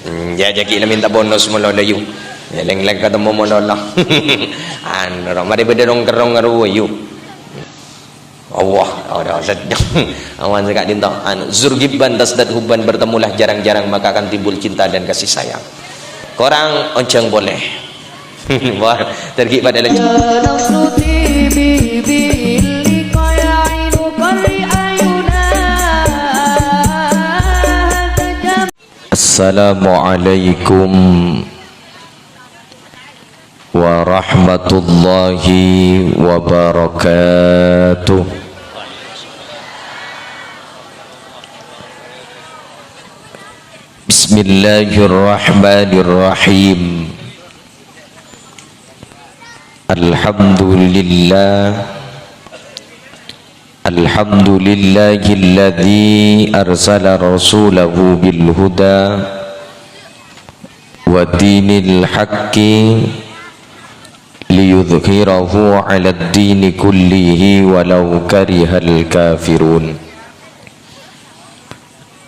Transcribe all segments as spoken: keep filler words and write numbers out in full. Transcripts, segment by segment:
Hmm, ya, jâ' ghi' la mènta bonus malolo, yu. Ya, lèng-lèng katemmo malolo. Anu, ro, marè bâdâ rong-kerrong ro, yu. Allah, ora sedang. Awan sè ka'dinto. Anu, zur ghibban tazdad hubban, bertemulah jarang-jarang, maka akan timbul cinta dan kasih sayang. Korang onjhâng polè. Wah, tergi pada lagi. Assalamualaikum warahmatullahi wabarakatuh. Bismillahirrahmanirrahim. Alhamdulillah. Alhamdulillahilladzi arsala rasulahu bil huda wa dinil haqqi liyudhhirahu 'alad dini kullihi walau karihal kafirun.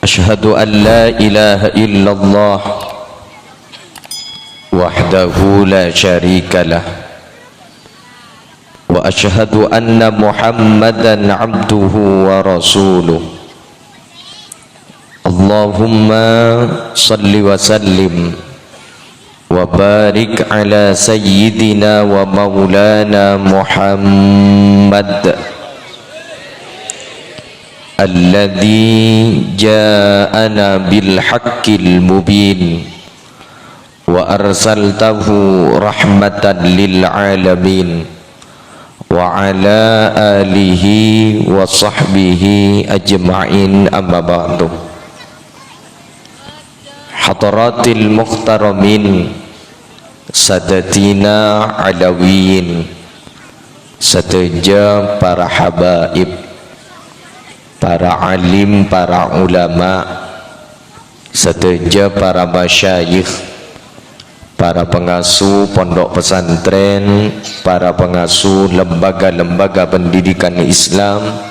Asyhadu an la ilaha illallah wahdahu la syarikalah. Wa asyhadu anna Muhammadan abduhu wa rasuluh. Allahumma shalli wa sallim wa barik ala sayyidina wa maulana Muhammad alladzi ja'ana bil haqqil mubin. Wa arsaltahu rahmatan lil alamin wa ala alihi wa sahbihi ajma'in, amma ba'du. Hadratil muhtaramin, sadatina alawiyin, sadhâjâ para habaib, para alim, para ulama, sadhâjâ para masyayikh, para pangasuh pondok pesantren, para pangasuh lembaga-lembaga pendidikan Islam,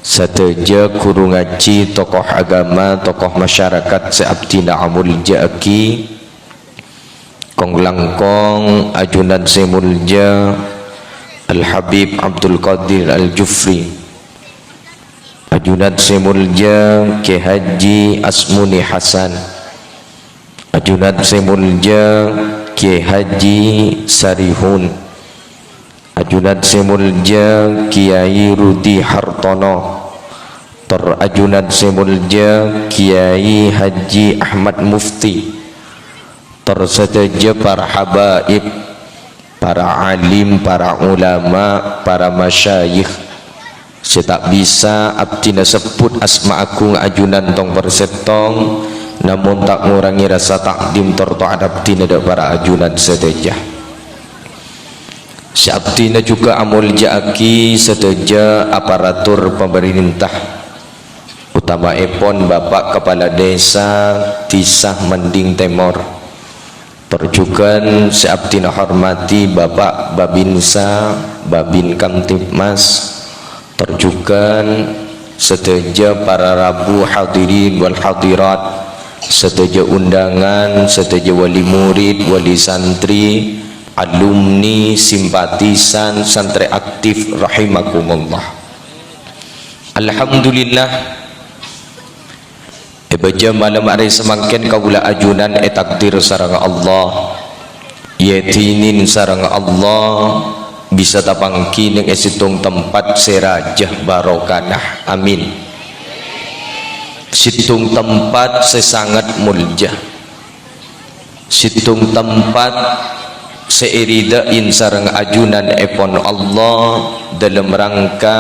sadhâjâ ghuru ngajhi, tokoh agama, tokoh masyarakat sè abdhina amolja'aghi, kong-langkong ajunan sè molja Al-Habib Abdul Qadir Al-Jufri, ajunan sè molja Kè Haji Asmuni Hasan, ajunan sè molja Kè Haji Sarihun, ajunan sè molja Kiai Rudi Hartono, tor ajunan sè molja Kiai Haji Ahmad Mufti, tor sadhâjâ para habaib, para alim, para ulama, para masyayikh, sè ta' bisa abdhina sebbhut asma agung ajunan tong per sèttong, namong ta' ngorangè rasa ta'dhim tor ta'at abdhina dâ' para ajunan sadhâjâ. Sè abdhina jhughân amolja'aghi sadhâjâ aparatur pamarènta, otama'èpon Bapak Kepala Desa Dhisa Mending Tèmor. Tor jhughân sè abdhina hormadhi Bapak Babinsa, Babin Kamtibmas, tor jhughân sadhâjâ para rabu hadirin wal hadirat, sadhâjâ undangan, sadhâjâ wali murid, wali santri, alumni, simpatisan, santrè aktif rahimakumullah. Alhamdulillah, è bâjâ malem arè samangkèn kaulâ ajunan ètakdir sareng Allah, èdhinin sareng Allah, bisa tapangghi neng è sèttong tempat sè rajâ barokana. Amin. Sèttong tempat sè sanget molja. Sèttong tempat sè èridhâi sareng ajunanèpon Allah dâlem rangka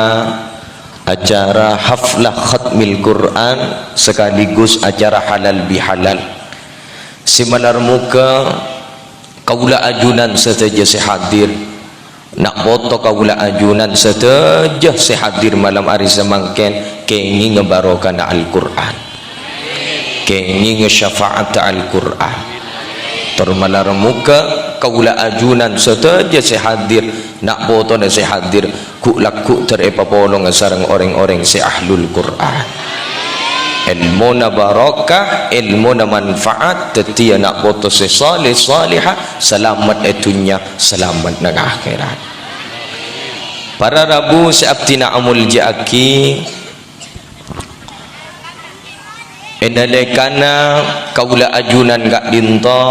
acara haflah khatmil Qur'an sekaligus acara halal bihalal. Sè malar moghâ kaulâ ajunan sadhâjâ sè hadir, na' poto kaulâ ajunan sadhâjâ sè hadir malem arè samangkèn kèngèng barokana Al-Qur'an. Kèngèng syafaat Al-Qur'an. Tor malar moghâ kaulâ ajunan sadhâjâ sè hadir, na' potona sè hadir, ghu'-lagghu' ter èpapolonga sareng orèng-orèng sè ahlul Qur'an. Èlmona barokah, èlmona manfaat, dhâddhi ana' poto sè saleh salehah, salamet è dhunnya, salamet neng akhèrat. Para rabu sè abdhina amolja'aghi, è nalèkana kaulâ ajunan ka'dinto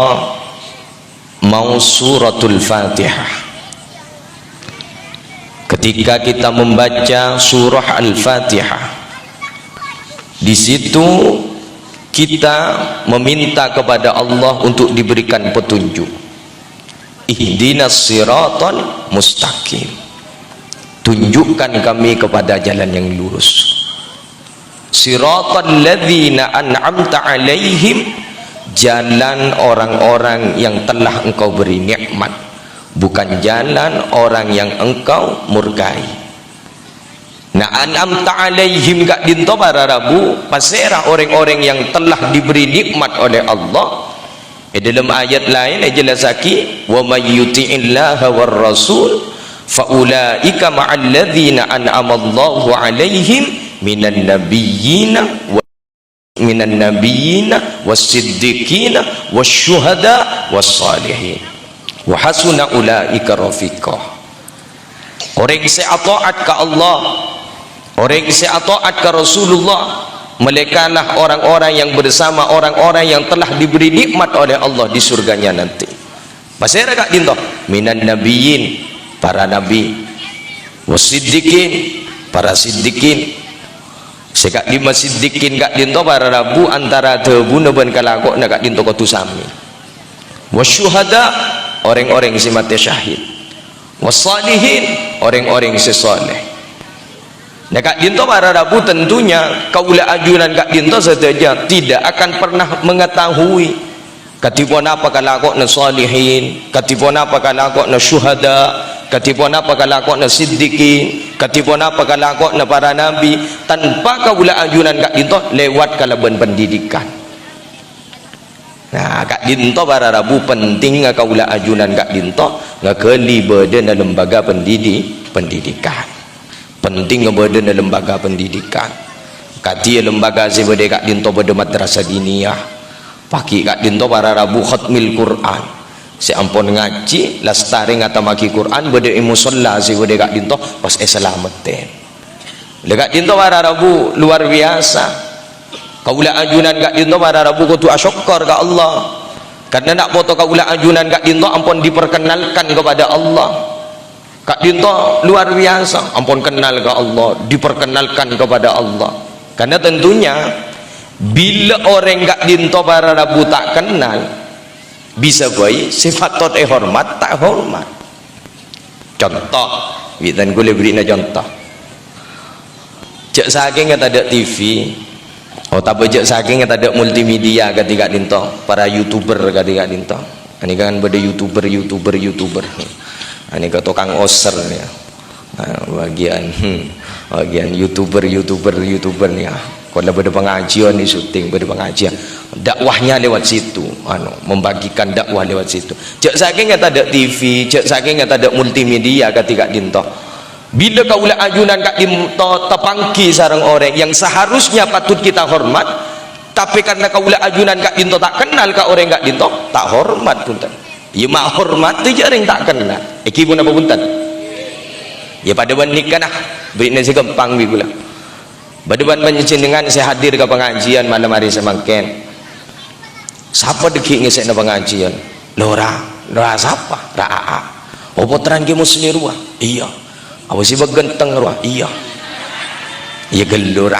maos Suratul Fatihah. Ketika kita membaca surah Al-Fatihah, di situ kita meminta kepada Allah untuk diberikan petunjuk. Ihdinas siratal mustaqim. Tunjukkan kami kepada jalan yang lurus. Siratal ladzina an'amta 'alaihim, jalan orang-orang yang telah Engkau beri nikmat, bukan jalan orang yang Engkau murkai. Nah, an'amta 'alaihim ka'dinto para rabu, pasèra orèng-orèng yang telah diberi nikmat oleh Allah? È dâlem ayat laèn èjellassaghi, "Wa may yuti'illaha war rasul, fa ulaika ma'al ladzina an'amallahu 'alaihim minan nabiyyina wa, minan nabiyyina was siddiqina was syuhada was salihin. Wa hasuna ulaika rafiqa." Orèng sè ata'at ka Allah, orèng sè ata'at ka Rasulullah, merekalah orang-orang yang bersama orang-orang yang telah diberi nikmat oleh Allah di surganya nanti. Pasèra ka'dinto? Minan nabiyyin, para nabi, wasiddiqin, para siddiqin. Sè ka'dimma siddiqin ka'dinto para rabu antara dhâbuna bân kalakowanna ka'dinto kodhu samè. Wasyuhada, orèng-orèng sè matè syahid. Wassalihin, orèng-orèng sè saleh. Nah, ka'dinto para rabu, tentunya kaulâ ajunan ka'dinto sadhâjâ tidak akan pernah mengetahui kadhi ponapa kalakowanna salihin, kadhi ponapa kalakowanna syuhada, kadhi ponapa kalakowanna siddiqin, kadhi ponapa kalakowanna para nabi, tanpa kaulâ ajunan ka'dinto lewat kalabân pendidikan. Nah, ka'dinto para rabu pentingnga kaulâ ajunan ka'dinto ngaghâli bâdâna lembaga pendidi-, pendidikan. Pentingnga bâdâna lembaga pendidikan. Kadhi lembaga sè bâdâ ka'dinto bâdâ madrasah diniyah. Paghi' ka'dinto para rabu khatmil Qur'an. Sè ampon ngajhi, lastarè ngatammaghi Qur'an, bâdâ è musholla sè bâdâ ka'dinto pas èsalamettè. Lha ka'dinto para rabu luar biasa. Kaulâ ajunan ka'dinto para rabu kodhu asokkor ka Allah. Karna na' poto kaulâ ajunan ka'dinto ampon diperkenalkan kepada Allah. Ka'dinto luar biasa, ampon kennal ka Allah, diperkenalkan kepada Allah. Karna tentunya, bilâ orèng ka'dinto para rabu ta' kennal, bisa bhâi sè patot èhormat ta' hormat. Conto, bhâdhân kaulâ bherri'na conto. Jhâ' sakènga tadâ' T V, otabâ jhâ' sakènga tadâ' multimedia kadhi ka'dinto, para YouTuber kadhi ka'dinto. Anèka kan bâdâ YouTuber, YouTuber, YouTuber. Anèka tokang oser, ya. Nah, bagian, hmm, bagian YouTuber, YouTuber, YouTuber, ya. Kola bâdâ pangajiân, di syuting, bâdâ pangajiân. Dakwahnya lewat situ, anu, membagikan dakwah lewat situ. Jhâ' sakènga tadâ' T V, jhâ' sakènga tadâ' multimedia kadhi ka'dinto. Bilâ kaulâ ajunan ka'dinto tapangghi sareng orèng yang seharusnya patut kita hormat, tapè karna kaulâ ajunan ka'dinto ta' kennal ka orèng ka'dinto, ta' hormat, bhunten. Iyâ, ma' hormat jhâ' rèng ta' kennal. Èghi ponapa bhunten? Iyâ, padâ bân nèka, nah, bherri'na sè ghâmpang bi' kaulâ. Bâdâ bân panjhennengngan sè hadir ka pangajiân malem arè samangkèn. Sapa dhâggi' ngèssèna pangajiân? Lora, lora sapa? Ra A A. Oh, pottrana Kè Musli rowa? Iyâ. Apa sè bâ' ghânteng rowa? Iyâ. Iyâ, ghâllu ra.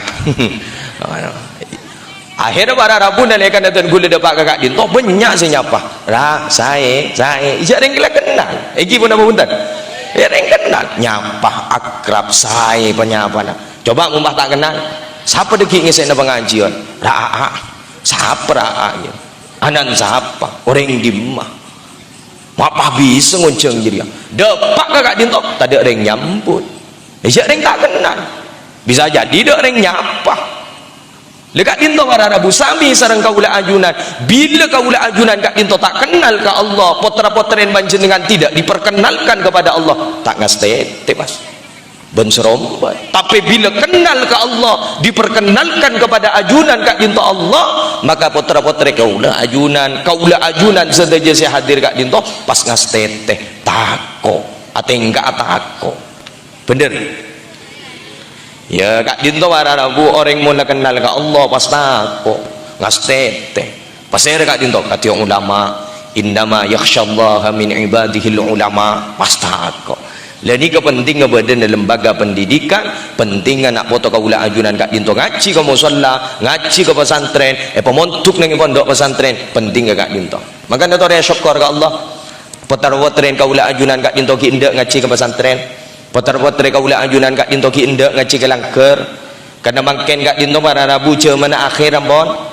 Akhèrra para rabu nalèkana dân kaulâ dâpa' ka ka'dinto, bânnya' sè nyapa. Ra, saè, saè. Jhâ' rèng kennal. Èghi ponapa bhunten? Iyâ, rèng kennal. Nyapa, akrab, saè panyapana. Coba mon pas ta' kennal, sapa dhâggi' ngèssèna pangajiân? Ra A A. Sapa Ra A A, iyâ? Ana'na sapa? Orèng dimma? Ma' pas bisa ngonjhâng jârèya? Dâpa' ka ka'dinto, tadâ' rèng nyambut. Jhâ' rèng ta' kennal. Bisa jadi dâ' rèng nyapa. Lha ka'dinto para rabu samè sareng kaulâ ajunan. Bilâ kaulâ ajunan ka'dinto ta' kennal ka Allah, pottra-pottrèna panjhennengngan tidak diperkenalkan kepada Allah, ta' ngastètè, Mas. Bân sarombâ. Tapè bilâ kennal ka Allah, diperkenalkan kepada ajunan ka'dinto Allah, maka pottra-pottrè kaulâ ajunan, kaulâ ajunan sadhâjâ sè hadir ka'dinto pas ngastètè, tako', atèngka'a tako'. Bhender? Iyâ, ka'dinto para rabu orèng mon la kennal ka Allah pas tako', ngastètè. Pasèra ka'dinto? Kadhi ulama, "Innama yakhsyallaha min ibadihil ulama." Pas tako'. La nèka pentingnga bâdâna lembaga pendidikan, pentingnga na' poto kaulâ ajunan ka'dinto ngajhi ka mosolla, ngajhi ka pesantren, èpamondhuk neng pondhuk pesantren, pentingnga ka'dinto. Mangkana torè asokkor ka Allah. Pottra-pottrèn kaulâ ajunan ka'dinto ghi' endâ' ngajhi ka pesantren. Pottra-pottrè kaulâ ajunan ka'dinto ghi' endâ' ngajhi ka langghâr. Karna mangkèn ka'dinto para rabu jhâmanna akhèr ampon.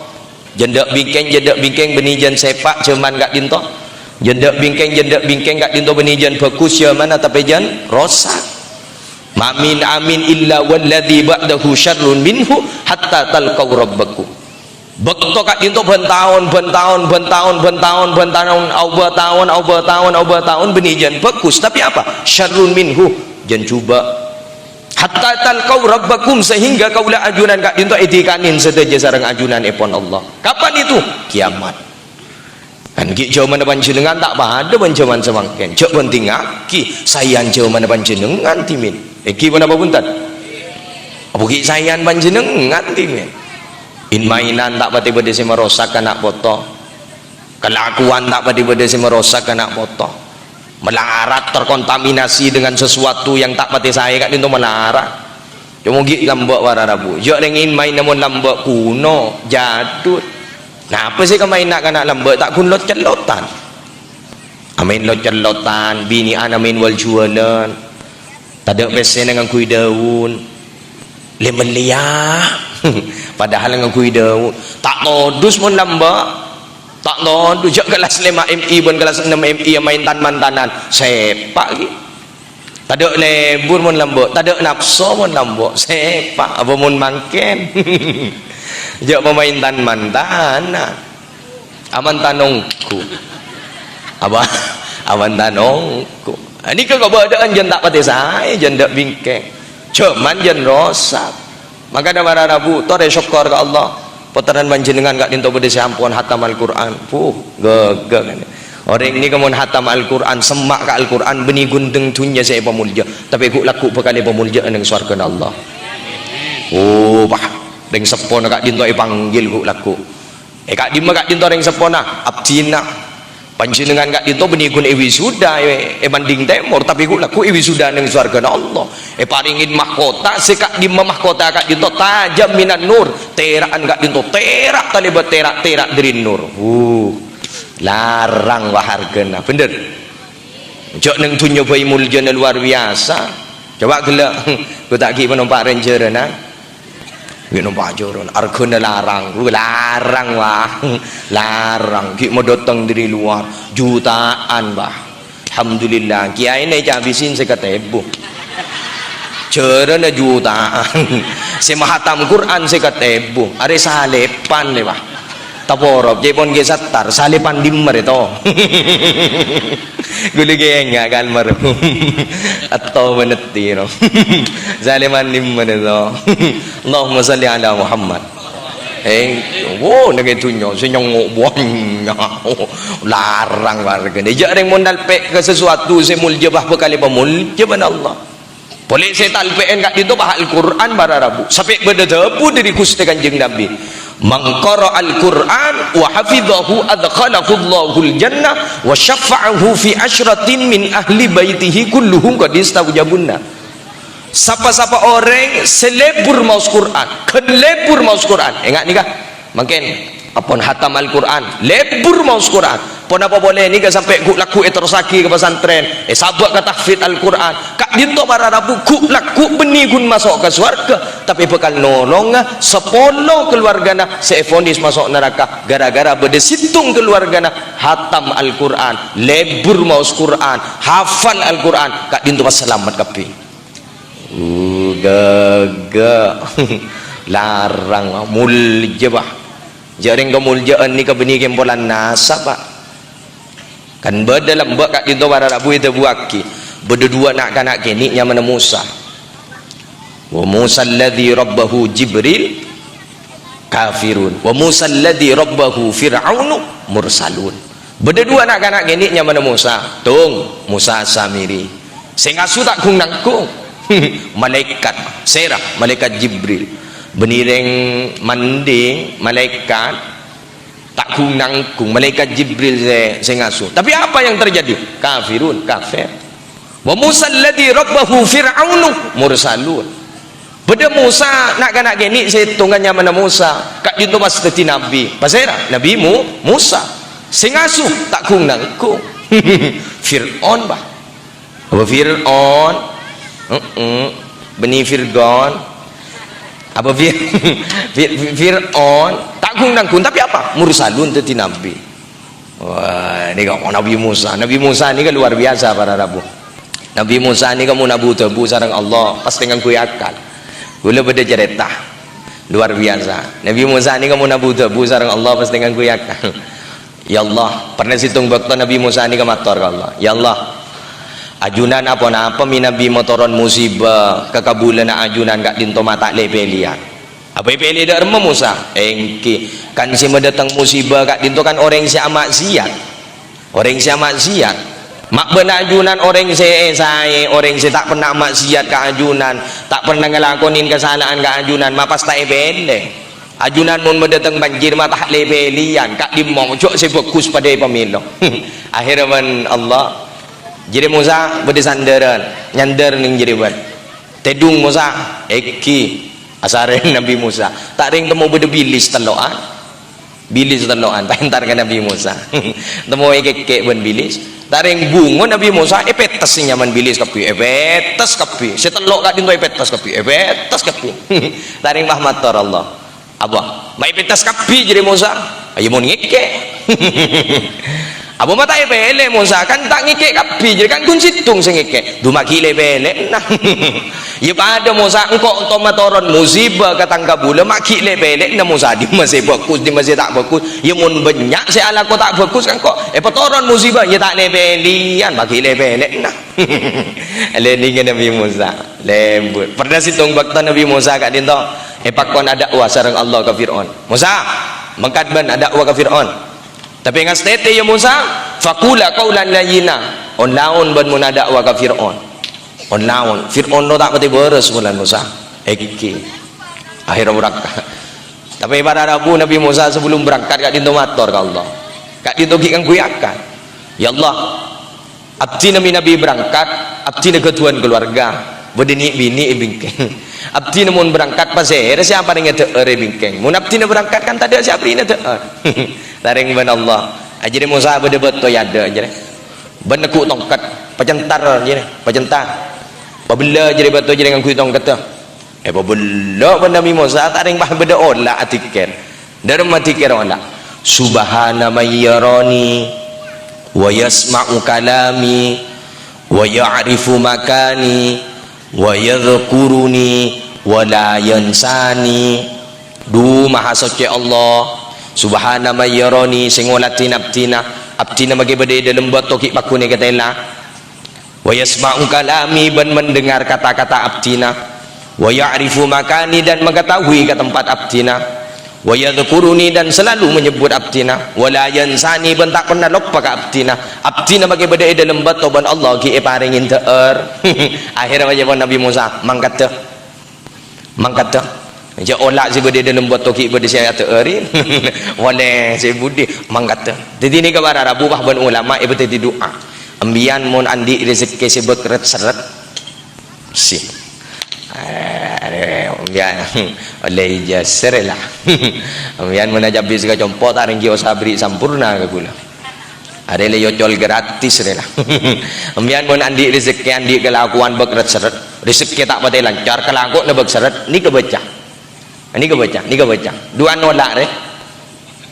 Jhân dâ' bingkèng, jhân dâ' bingkèng bânnè jhân sèpa' jhâman ka'dinto. Jhân dâ' bingkèng, jhân dâ' bingkèng ka'dinto bânnè jhân bhâghus jhâmanna tapè jhân rosak. Ma min amin illa walladzi ba'dahu syarrun minhu hatta talqau rabbakum. Bâkto ka'dinto bân taon, bân taon, bân taon, bân taon, bân taon, aobâ taon, aobâ taon, aobâ taon, bânnè jhân bhâghus. Tapè apa? Syarrun minhu, jhân jhubâ'. Hatta talqau rabbakum, sehingga kaulâ ajunan ka'dinto èdikanè sadhâjâ sareng ajunanèpon Allah. Kapan itu? Kiamat. Kan ghi' jhâmanna panjhennengngan ta' padâ bân jhâman samangkèn. Jhâ' bhândhingngaghi, saèyan jhâmanna panjhennengngan dhimèn. Èngghi ponapa bhunten? Apa ghi' saèyan panjhennengngan dhimèn? In-mainan ta' patè bâdâ sè marosak ka na' poto. Kalakowan ta' patè bâdâ sè marosak ka na' poto. Malarat terkontaminasi dengan sesuatu yang ta' patè saè ka'dinto malarat. Coma ghi' lambâ' para rabu. Jhâ' rèng in-maènna mon lambâ' kuno, jadul. Napa sè èkamaèn na'-kana' lambâ'? Ta' ghun lot-cellotan. Amaèn lot-cellotan, binè'an amaèn wal-juwâlân. Tadâ' pèssèna ngangghuy dâun. Lè-mellèya. Padahal ngangghuy dâun. Ta' todus mon lambâ'. Ta' todus. Jhâ' kellas lèma M I bân kellas ennem M I amaèn tan-mantanan. Sèpa' ghi'. Tadâ' lebur mon lambâ', tadâ' napso mon lambâ', sèpa' apa mon mangkèn? Jhâ' pamaèn tan-mantanan. Aman tanongku. Apa? Aman tanongku. Nèka kabâdâ'ân jhân ta' patè saè, jhân dâ' bingkèng. Jhâman jhân rosak. Mangkana para rabu, torè sokkor ka Allah. Pottrana panjhennengngan ka'dinto bâdâ sè ampon hatam Al-Qur'an. Puh, ghâghâ kan. Orèng nèka mon hatam Al-Qur'an, semma' ka Al-Qur'an, bânnè ghun dhunnya sè èpamolja. Tapè ghu'-lagghu' bhâkal èpamolja neng sowarghâna Allah. Oh, pa. Rèng seppona ka'dinto èpanggil ghu'-lagghu'. È ka'dimma ka'dinto rèng seppona? Abdhina. Panjhennengngan ka'dinto bânnè ghun èwisuda è, è Manding Tèmor, tapè ghu'-lagghu' èwisuda neng sowarghâna Allah. Èparèngè mahkota, sè ka'dimma mahkota ka'dinto tajam minan nur, tèra'an ka'dinto tèra' talèbât tèra', tèra' dâri nur. Wuh, larang wa harghâna, bhender. Jhâ' neng dhunnya bhâi moljâna lowar biyasa. Coba ghellâ', ghu ta' ghi' panompa' renjeran, ha? Ghi' nompa' joron, arghâna larang, larang, wah, larang, ghi' madâteng dâri lowar, jutaan, wah. Alhamdulillah, kiyaèna ècabisin sèket èbu. Jârâna jutaan, sè mahatam Qur'an sèket èbu, arè salèpan, lè, wah. Taporop, cè' pon ghi' sattar, salèpan dimma rè to. Ghulâ ghi' enga' ka almarhum. Atto manetti, no. Salèpan dimma rè to. Allahumma shalli ala Muhammad. Eh, wo, neng è dhunnya, sè nyongngo' bânnya'. Larang warghâna. Jhâ' rèng mon nalpè' ka sasuatu sè molja, bâh, bhâkal èpamolja bân Allah. Polè sè talpè'en ka'dinto bâh Al-Qur'an para rabu. Sapè bâdâ dhâbu dâri Ghustè Kanjeng Nabi, "Man qara'al Qur'an wa hafidhahu adkhalahullahu al-jannah wa syafa'ahu fi asyratin min ahli baitihi kulluhum qad istaujabunna." Sapa-sapa orèng sè lebur maos Qur'an, ghân lebur maos Qur'an. Enga' nèka, mangkèn Ampon hatam Al-Qur'an, lebur maos Qur'an. Ponapa polè nèka sampè' ghu'-lagghu' èterrossaghi ka pesantren, èsabâ' ka tahfidz Al-Qur'an. Ka'dinto para rabu ghu'-lagghu' bânnè ghun maso' ka sowarghâ, tapè bhâkal nolonga sapolo kaluwargana sè èvonis maso' naraka gara-gara bâdâ sèttong kaluwargana hatam Al-Qur'an, lebur maos Qur'an, hafal Al-Qur'an, ka'dinto pas salamet kabbhi. Uh, ghâghâ. Larang, molja, bâh. Jhâ' rèng kamolja'an nèka bânnè kèmpolan nasab, Pak. Kan bâdâ lambâ' ka'dinto para rabu èdhâbuwaghi. Bâdâ duwâ' na'-kana' kènè' nyamana Musa. Wa Musa alladzi rabbahu Jibril kafirun. Wa Musa alladzi rabbahu Fir'aunu mursalun. Bâdâ duwâ' na'-kana' kènè' nyamana Musa. Tong, Musa Samiri. Sè ngaso ta' ghung-nangghung. Malaèkat. Sèra, malaèkat Jibril. Bânnè rèng mandhing, malaèkat. Ta' ghung-nangghung, malaèkat Jibril sè, sè ngaso. Tapi apa yang terjadi? Kafirun, kafir. Wa Musa alladzi rabbahu Fir'aunu mursalun. Bâdâ Musa, na'-kana' kènè' sèttongan nyamana Musa, ka'dinto pas dhâddhi nabbhi. Pasèra? Nabbhi Mu-, Musa. Sè ngaso ta' ghung-nangghung. Fir'aun, bah. Apa Fir'aun? Heeh. Bânnè Fir'aun. Apa Fir-, Fir-, Fir-, Fir'aun? Ta' ghung-nangghung, tapi apa? Mursalun dhâddhi nabbhi. Wah, ini kok Nabi Musa. Nabi Musa ini kan luar biasa, para rabu. Nabi Musa ini kamu nabu-dabu sareng Allah, pasti ngangghuy akal. Kaulâ bâdâ carèta. Luar biasa. Nabi Musa ini kamu nabu-dabu sareng Allah, pasti ngangghuy akal. Ya Allah, pernah sèttong bâkto Nabi Musa ini mator ka Allah. "Ya Allah, ajunan apa-napa mènabi matoron musibâ ka kabulâna ajunan ka'dinto ma' ta' lè-pèlèyan." Apa èpèlè dâ' remma Musa? Èngghi, kan sè madâteng musibâ ka'dinto kan orèng sè amaksiat. Orèng sè amaksiat. Ma' bâ'na ajunan orèng sè saè, orèng sè ta' pernah amaksiat ka ajunan, ta' pernah ngalakonè kasala'an ka ajunan, ma' pas ta' èpèlè. Ajunan mon madâteng banjir ma' ta' lè-pèlèyan, ka'dimma jhâ' sè bhâghus padâ èpamèlo. Akhèrra bân Allah, jârèya Musa bâdâ sandhârân, nyandhâr neng jârèya bân. Tèdung Musa, èngghi. Asarèn Nabi Musa. Ta' rèng temmo bâdâ bilis tello'an. Bilis tello'an, paèntar ka Nabi Musa. Temmo èkèkkè' bân bilis. Ta' rèng bungona Nabi Musa, èpèttes sè nyamana bilis kabbhi, èpèttes kabbhi. Sè tello' ka'dinto èpèttes kabbhi, èpèttes kabbhi. Ta' rèng pas mator Allah. Apa? Ma' èpèttes kabbhi jârèya Musa. Ayo mon ngèkkè'. Apa ma' ta' èpèlè Musa? Kan ta' ngèkkè' kabbhi, jârèya kan ghun sèttong sè ngèkkè'. Dhu ma' ghi' lè-pèlèna. Ya padâ Musa, engko' to matoron musibâ ka tang kabulâ, ma' ghi' lè-pèlèna Musa. Dimma sè bhâghus, dimma sè ta' bhâghus. Ya mon bânnya' sè alako ta' bhâghus ka engko', èpatoron musibâ, ya ta' lè-pèlèyan, ma' ghi' lè-pèlèna. Lènèngè Nabi Musa. Lembut. Pernah sèttong bâkto Nabi Musa ka'dinto èpakon adakwa sareng Allah ka Fir'aun. "Musa, mangkat bân adakwa ka Fir'aun. Tapè ngastètè, ya Musa, faqula qaulan layyina." On-laon bân mon adakwa ka Fir'aun. On-laon. Fir'aun rowa ta' patè bârâs polana Musa. Èngghi. Akhèrra berangkat. Tapè para rabu Nabi Musa sebelum berangkat ka'dinto mator ka Allah. Ka'dinto ghi' ngangghuy akal. "Ya Allah, abdhina mènabi berangkat, abdhina ghâdhuwân kalowarga, bâdâ nè'-binè' è bingkèng. Abdhina mon berangkat, pasèra sè aparèngè dâ'âr è bingkèng? Mon abdhina berangkat, kan tadâ' sè aberri'na dâ'âr." Tarèng bân Allah. Ajârèya Musa bâdâ bâto è adâ', ajârèya. Bân neggu' tongket, pacentar, ajârèya, pacentar. Pabellâ ajârèya bâto ajârèya ngangghuy tongkeddhâ. Èpabellâ bân Nabi Musa, tarèng pas bâdâ ola' adhikir. Dâremma adhikir ola'. "Subhana man yarani, wa yasma'u kalami, wa ya'rifu makani, wa yadhkuruni, wa la yansani." Dhu, maha soccè Allah. "Subhana man yarani," sè ngoladhin abdhina. Abdhina maghi bâdâ è dâlem bâto ghi' pagghun èkatèla. "Wa yasma'u kalami," bân mendengar kata-kata abdhina. "Wa ya'rifu makani," dan mengetahui ke tempat abdhina. "Wa yadhkuruni," dan selalu menyebut abdhina. "Wa la yansani," bân ta' pernah loppa ka abdhina. Abdhina maghi bâdâ è dâlem bâto bân Allah ghi' èparèngè dâ'âr. Akhèrra ajâwâb Nabi Musa, "Mangkaddhâ." Mangkaddhâ. Jhâ' ola' sè bâdâ è dâlem bâto ghi' bâdâ sè adhâ'âri. Molè sè budi. Mangkaddhâ. Dhâddhi nèka para rabu pas bân ulama èpadhâddhi du'a. Ambiyân mon andi' rejekkè sè bâk ret-serret. Si. Eh, ambiyân. Ollè ijazah rè la. Ambiyân mon ajâ' bis ka compo' ta' rèngghi osa bherri' sampurna ka kaulâ. Arè la èocol gratis rè la. Ambiyân mon andi' rejekkè, andi' kalakowan bâk ret-serret, rejekkè ta' patè lancar, kalakowanna bâk serret, nèka bâca. Nèka bâca, nèka bâca. Du'a nola' rè.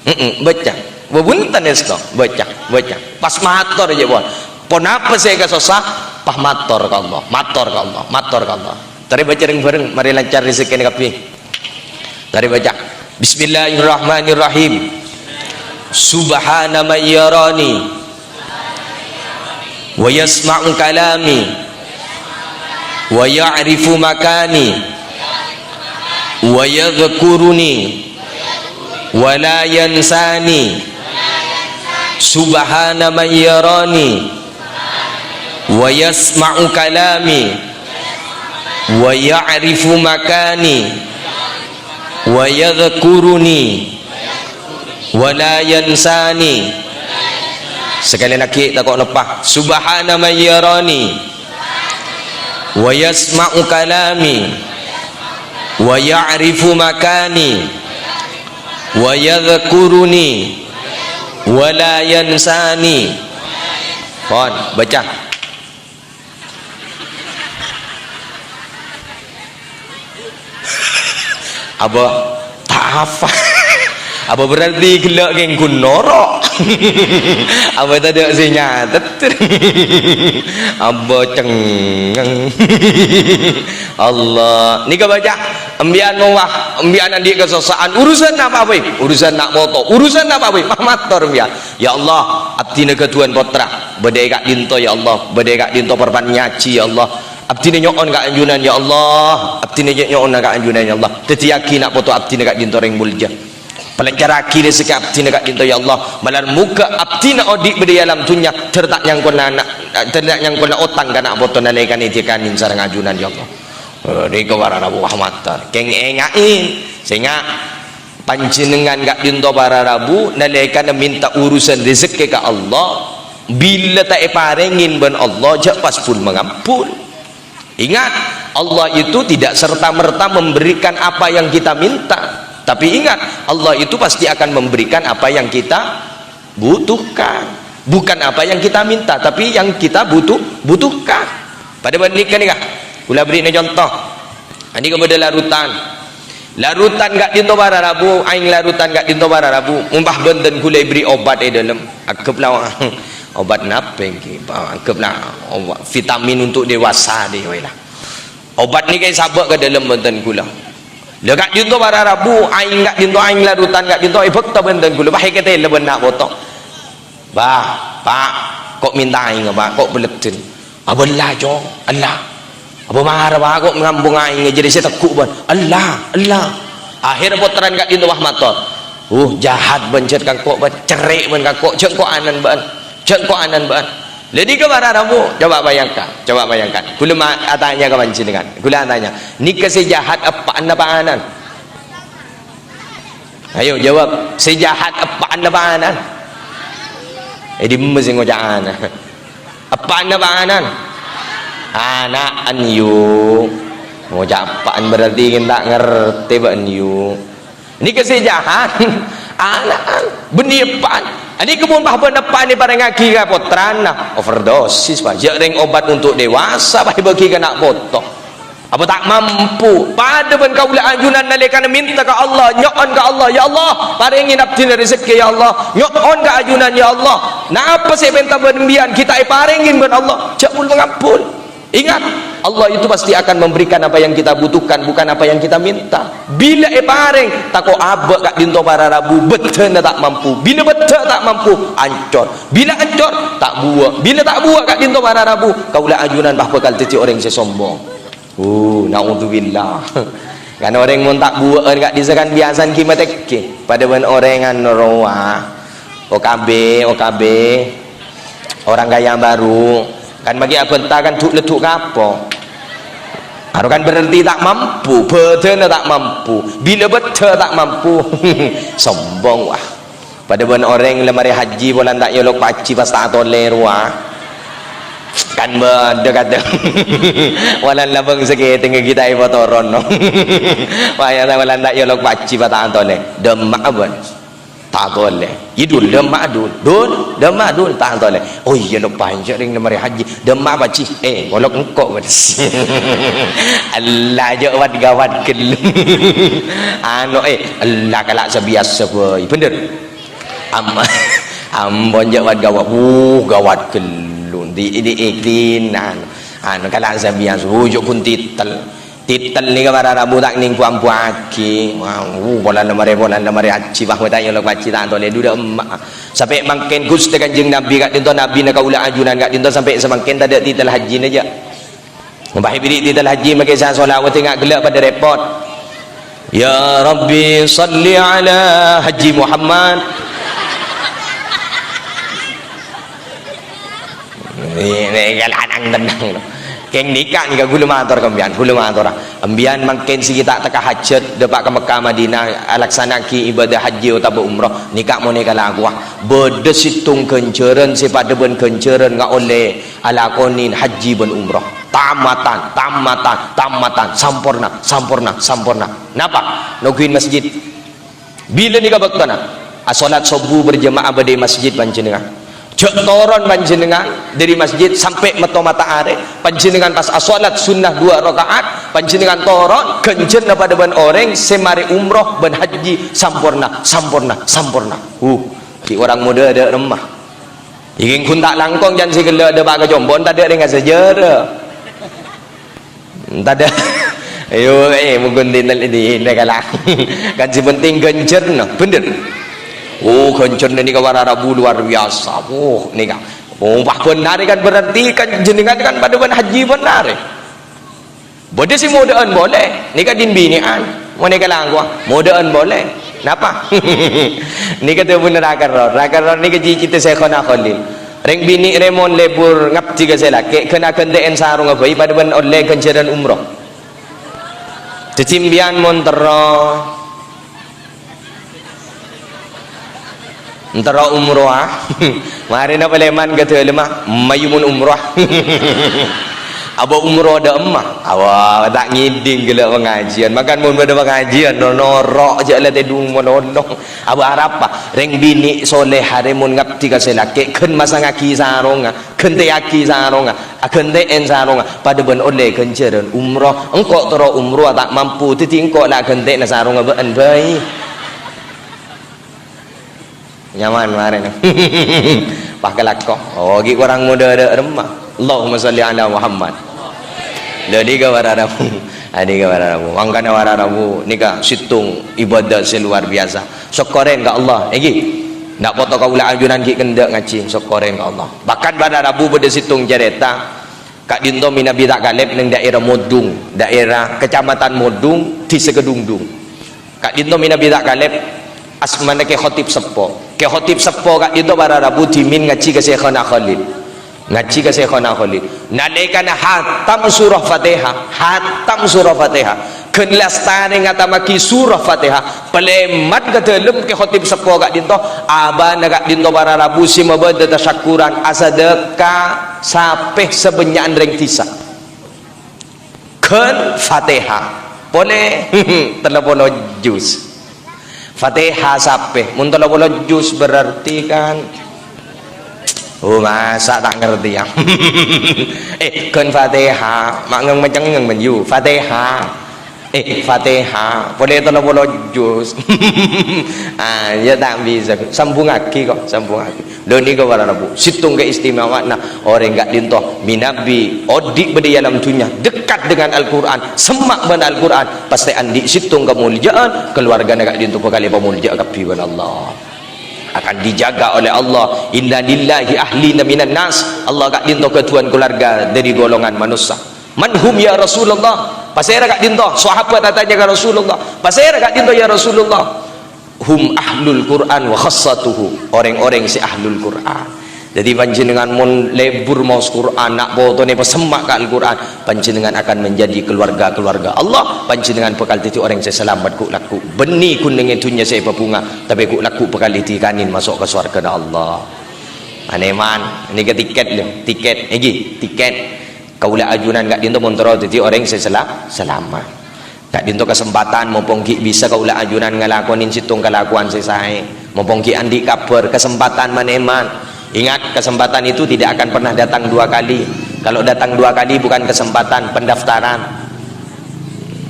Heeh, bâca. Bhunten èsto, bâca, bâca. Pas mator jâ' pon. Ponapa sè èkasossa? Pas mator ka Allah, mator ka Allah, mator ka Allah. Tarè bâca rèng-bhâreng, marè lancar rejekkèna kabbhi. Tarè bâca. Bismillahirrahmanirrahim. Subhana man yarani wa yasma'u kalami wa ya'rifu makani ويذكرني ولا ينساني. سبحان من يراني ويسمع كلامي ويعرف مكاني ويذكرني ولا ينساني. Sekali lagi, tako' noppa. سبحان من يراني ويسمع كلامي ويعرف مكاني ويذكرني ولا ينساني. Pon, baca. Apa? Ta' apa. Apa berarti ghellâ' kèng ghun noro'? Apa tadâ' sè nyatet? Apa cengngeng? Allah. Nèka baca, empèyan mowah, empèyan andi' kasossa'an, urusan apa bhâi? Urusan na' poto, urusan apa bhâi? Mah mator empèyan. Ya Allah, abdhina ghâdhuwân pottra, bâdâ è ka'dinto, ya Allah, bâdâ è ka'dinto parban nyajhi, ya Allah. Abdhina nyo'on ka ajunan, ya Allah. Abdhina nyo'on ka ajunan, ya Allah. Dhâddhiyâghi na' poto abdhina ka'dinto rèng molja. Palancarraghi rejhekkè abdhina ka'dinto, ya Allah. Malar moghâ abdhina odi' bâdâ è alam dhunnya, dhâr ta' nyangkona na', dhâr ta' nyangkona otang ka na' poto nalèkanè èdhikana sareng ajunan, ya Allah. Eh, nèka para rabu rahmatan. Kèng ènga'è, sènga'. Panjhennengngan ka'dinto para rabu, nalèkana mènta urusan rejhekkè ka Allah, bilâ ta' èparèngè bân Allah, jhâ' pas pon mangampol. Ingat, Allah itu tidak serta-merta memberikan apa yang kita minta. Tapi ingat, Allah itu pasti akan memberikan apa yang kita butuhkan. Bukan apa yang kita minta, tapi yang kita butuh-, butuhkan. Padâ bân nèka, nèka. Kaulâ bherri'na conto. Anèka bâdâ larutan. Larutan ka'dinto para rabu, aèng larutan ka'dinto para rabu. Mon bâ bhunten kaulâ èberri' obat è dâlem. Anggep la, obat napa ènggi? Anggep la, obat vitamin untuk dewasa deh, wè la. Obat nèka èsabâ' ka dâlem bhunten kaulâ. La ka'dinto para rabu, aèng ka'dinto, aèng larutan ka'dinto, èbhâkta bhunten kaulâ. Bâ èkatèla bân na' poto. Bâ, Pa', ko' mènta aèng, Pa', ko' bâlâddhân. Abâ ella, Cong, ella. Abâ mara, Pa', ko' ngambung aèng, jârèya sè tegghu', bân. Ella, ella. Akhèr pottrana ka'dinto bâ mator. Uh, jahat bân jhât ka engko', bân. Cerrè' bân ka engko', jhâ' engko' ana'na bâ'ân. Jhâ' engko' ana'na bâ'ân. La nèka para rabu, coba bayangkan, coba bayangkan. Kaulâ ma-, atanya ka panjhennengngan. Kaulâ atanya, nèka sè jahat eppa'na apa ana'na? Ayo jawab, sè jahat eppa'na apa ana'na? Eh, dimma sè ngoca' ana'? Eppa'na apa ana'na? Ana'na, yu. Ngoca' eppa'na berarti ta' ngartè bâ'ân, yu. Nèka sè jahat. Ana'na, bânnè eppa'na. Anèka mon bâ bân eppa'na èparèngaghi ka pottrana, overdosis, Pa'. Jhâ' rèng obat untuk dewasa, Pa', èbâghi ka na' poto. Apa ta' mampu? Padâ bân kaulâ ajunan nalèkana mènta ka Allah, nyo'on ka Allah, "Ya Allah, parèngè abdhina rejhekkè, ya Allah. Nyo'on ka ajunan, ya Allah. Napa sè èpènta bân bi'ân, ghi' ta' èparèngè bân Allah." Jhâ' pon mangampol. Ingat, Allah itu pasti akan memberikan apa yang kita butuhkan, bukan apa yang kita minta. Bilâ èparèng, tako' abâ' ka'dinto para rabu, bâddhâna ta' mampu. Bilâ bâddhâ ta' mampu, ancor. Bilâ ancor, ta' buwâ'. Bilâ ta' buwâ' ka'dinto para rabu, kaulâ ajunan bâ bhâkal dhâddhi orèng sè sombong. Uh, naudzubillah. Kan orèng mon ta' buwâ'ân ka'dissa kan biyasana ghi' matèkè. Padâ bân orèng anu rowa. O K B, O K B. Orang kaya baru. Kan maghi abânta kan du'-, leddhu' kapo. Aro kan berarti ta' mampu, bâdâna ta' mampu, bilâ bâddhâ ta' mampu. Sombong, wah. Padâ bân orèng la marè haji polana ta' èolok pajhi pas ta' atolè rowa. Kan bâdâ kadhâng. Polana labâng sakètèngnga ghi' ta' èpatoron. Wah, ya, polana ta' èolok pajhi pas ta' atolè. Dâmma'a bân. Ta' atolè. Yâ, Dul, dâmma'a, Dul. Dul, dâmma'a, Dul. Ta' atolè. Oh iyâ, loppa enjâ' rèng la marè haji. Dâmma'a pajhi. Eh, ngolok engko', bân. Ella, jhâ' wat-gawat ghâllu. Anu, eh, ella kala' sabiyasa bhâi. Bhender. Am-, ampon jhâ' wat-gawat. Wuh, gawat ghâllu. Di, di, di, anu, anu, kala' sabiyasa. Wuh, jhâ' ghun titel. Titel nèka para rabu ta' nèng bu-ambuwaghi. Wuh, polana marè, polana marè haji, wah, ta' èolok pajhi ta' atolè, dhu dâ' emma'. Sampè' mangkèn Ghustè Kanjeng Nabi ka'dinto, Nabina kaulâ ajunan ka'dinto sampè' samangkèn tadâ' titel hajina jhâ'. Mon bâ èberri' titel haji makè sa-, sholawat enga' ghellâ' padâ rèpot. Ya Rabbi, shalli ala Haji Muhammad. Ini kan lanang tenang, no. Keng nèka, nèka ghulâ mator ka embiyan, ghulâ mator. Embiyan mangkèn sè ghi' ta' tekka hajat, dâpa' ka Mekkah Madinah, alaksana'aghi ibadah haji otabâ umroh, nèka mon èkalakowa. Bâdâ sèttong ghânjhârân sè padâ bân ghânjhârân ngaollè alakonè haji bân umroh. Tamatan, tamatan, tamatan, samporna, samporna, samporna. Napa? Nongghuin masjid. Bilâ nèka bâktona? Asholat sobbhu berjamaah bâdâ è masjid panjhennengngan. Jhâ' toron panjhennengngan dâri masjid sampè' metto mata'arè, panjhennengngan pas asholat sunnah duwâ' raka'at, panjhennengngan toron, ghânjhârna padâ bân orèng sè marè umroh bân haji, samporna, samporna, samporna. Huh, ghi' orèng modâ dâ' remma. Ènggi ghun ta' langkong can sè ghellâ' dâpa' ka compo'na tadâ' rèng asajârâ. Tadâ'. Ayo, eh, mongghun dinel ini, ini kalah. Kan sè penting ghânjhârna, bhender. Oh, ghânjhârna nèka para rabu luar biasa. Oh, nèka. Oh, pas bhender kan berarti kan jenengan kan padâ bân haji bhender. Bâdâ sè modâ'ân polè, nèka din binè'an, mon èkalangkowa, modâ'ân polè. Napa? Nèka dhâbuna Ra Kerror. Ra Kerror nèka cicitè Syaikhona Kholil. Rèng binè' rè mon lebur ngabdi ka sè lakè', ghân aghântè'èn sarongnga bhâi padâ bân ollè ghânjhârân umroh. Dhâddhi, sampèyan mon terro Entara umroh, ah. Marèna palèman ka dâlemma, mayu mon umroh. Abâ umroh dâ' emma. Awah, ta' ngèdhing ghellâ' pangajiân. Mangkana mon bâdâ pangajiân, no-, noro' jhâ' la tèdung monolong. Abâ arapa? Rèng binè' solèha rè mon ngabdi ka sè lakè', ghân masangngaghi sarongnga. Ghântèyaghi sarongnga, aghântè'èn sarongnga, padâ bân ollè ghânjhârân umroh. Engko' terro umroh ta' mampu, dhâddhi engko' la aghântè'na sarongnga bâ'ân bhâi. Nyaman marèna. Pas kalako. Oh, ghi' korang modâ dâ' remma. Allahumma shalli ala Muhammad. Lha, nèka para rabu. Ah, nèka para rabu. Mangkana para rabu nèka sèttong ibadah sè luar biasa. Sokkorè ka Allah, ènggi. Ndak poto kaulâ ajunan ghi' kendâ' ngajhi, sokkorè ka Allah. Bahkan para rabu bâdâ sèttong carèta, ka'dinto mènabi ta' kalèp neng daerah Modung, daerah Kecamatan Modung, Dhisa Kedungdung. Ka'dinto mènabi ta' kalèp, asmana Kè Khotib Seppo. Kè Khotib Seppo ka'dinto para rabu dhimèn ngajhi ka Syaikhona Kholil. Ngajhi ka Syaikhona Kholil. Nalèkana hatam surah Fatihah, hatam surah Fatihah. Ghân lastarè ngatammaghi surah Fatihah, palèman ka dâlem Kè Khotib Seppo ka'dinto, abâna ka'dinto para rabu sè mabâdâ tasakkuran, asadâka sapè sabânnya'an rèng dhisa. Ghân Fatihah. Polè tello polo juz. Fatihah sapè. Mon tello polo juz berarti kan, oh, masa ta' ngartè, ya? Eh, ghân Fatihah. Ma' ngèng-macengngèng, men, yu. Fatihah. Eh, Fatihah. Polè tello polo juz. Ah, ya ta' bisa. Sambungngaghi, kok. Sambungngaghi. Lho, nèka para rabu, sèttong keistimewaanna orèng ka'dinto mènabi odi' bâdâ è alam dhunnya, dekat dengan Al-Qur'an, semma' bân Al-Qur'an, pastè andi' sèttong kamolja'an, kaluwargana ka'dinto bhâkal èpamolja'a kabbhi bân Allah. Akan dijaga oleh Allah. Inna lillahi ahlina minan nas. Allah ka'dinto ghâdhuwân kaluwarga dâri golongan manossa. "Man hum ya Rasulullah?" Pasèra ka'dinto? Sahabat atanya ka Rasulullah. "Pasèra ka'dinto ya Rasulullah?" "Hum ahlul Qur'an wa khassatuhu," orèng-orèng sè ahlul Qur'an. Dhâddhi, panjhennengan mon lebur maos Qur'an, na' potona èpasemma' ka Al-Qur'an, panjhennengan akan menjadi keluarga-keluarga Allah, panjhennengan bhâkal dhâddhi orèng sè salamet ghu'-lagghu'. Bânnè ghun neng è dhunnya sè èpabhunga, tapè ghu'-lagghu' bhâkal èdikanè maso' ka sowarghâna Allah. Anèman, nèka tiket, lho, tiket, ènggi, tiket. Kaulâ ajunan ka'dinto mon terro dhâddhi orèng sè sela-, salamet. Ka'dinto kasempatan, mompong ghi' bisa kaulâ ajunan ngalakonè sèttong kalakowan sè saè. Mompong ghi' andi' kabhâr, kasempatan man-èman. Ingat, kesempatan itu tidak akan pernah datang dua kali. Kalau datang dua kali, bukan kesempatan, pendaftaran.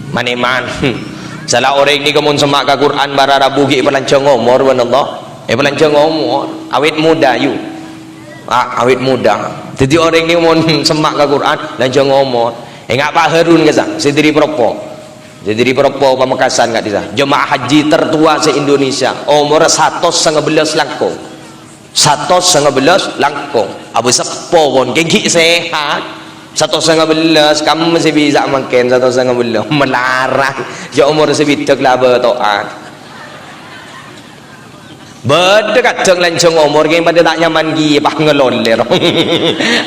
Man-èman. Sala orèng nèka mon semma' ka Qur'an, para rabu ghi' èpalanjhâng omor bân Allah. Èpalanjhâng omor. Awèt moda, yu. A-, awèt moda. Dhâddhi orèng nèka mon semma' ka Qur'an, lanjhâng omor. Ènga' Pak Harun ka'issa', sè dâri Proppo. Sè dâri Proppo Pamekasan ka'dissa'. Jemaah haji tertua se-Indonesia, omorra satos sanga bellâs langkong. Satos sanga bellâs langkong. Abâ seppo pon, kèng ghi' sehat. Satos sanga bellas, kamma sè bisa mangkèn satos sanga bellas. Malarat. Jâ' omor sè bidhâk la abâto'an. Bâdâ kadhâng lanjhâng omor, kèng padâ ta' nyaman kèya, pas ngalolè, ro.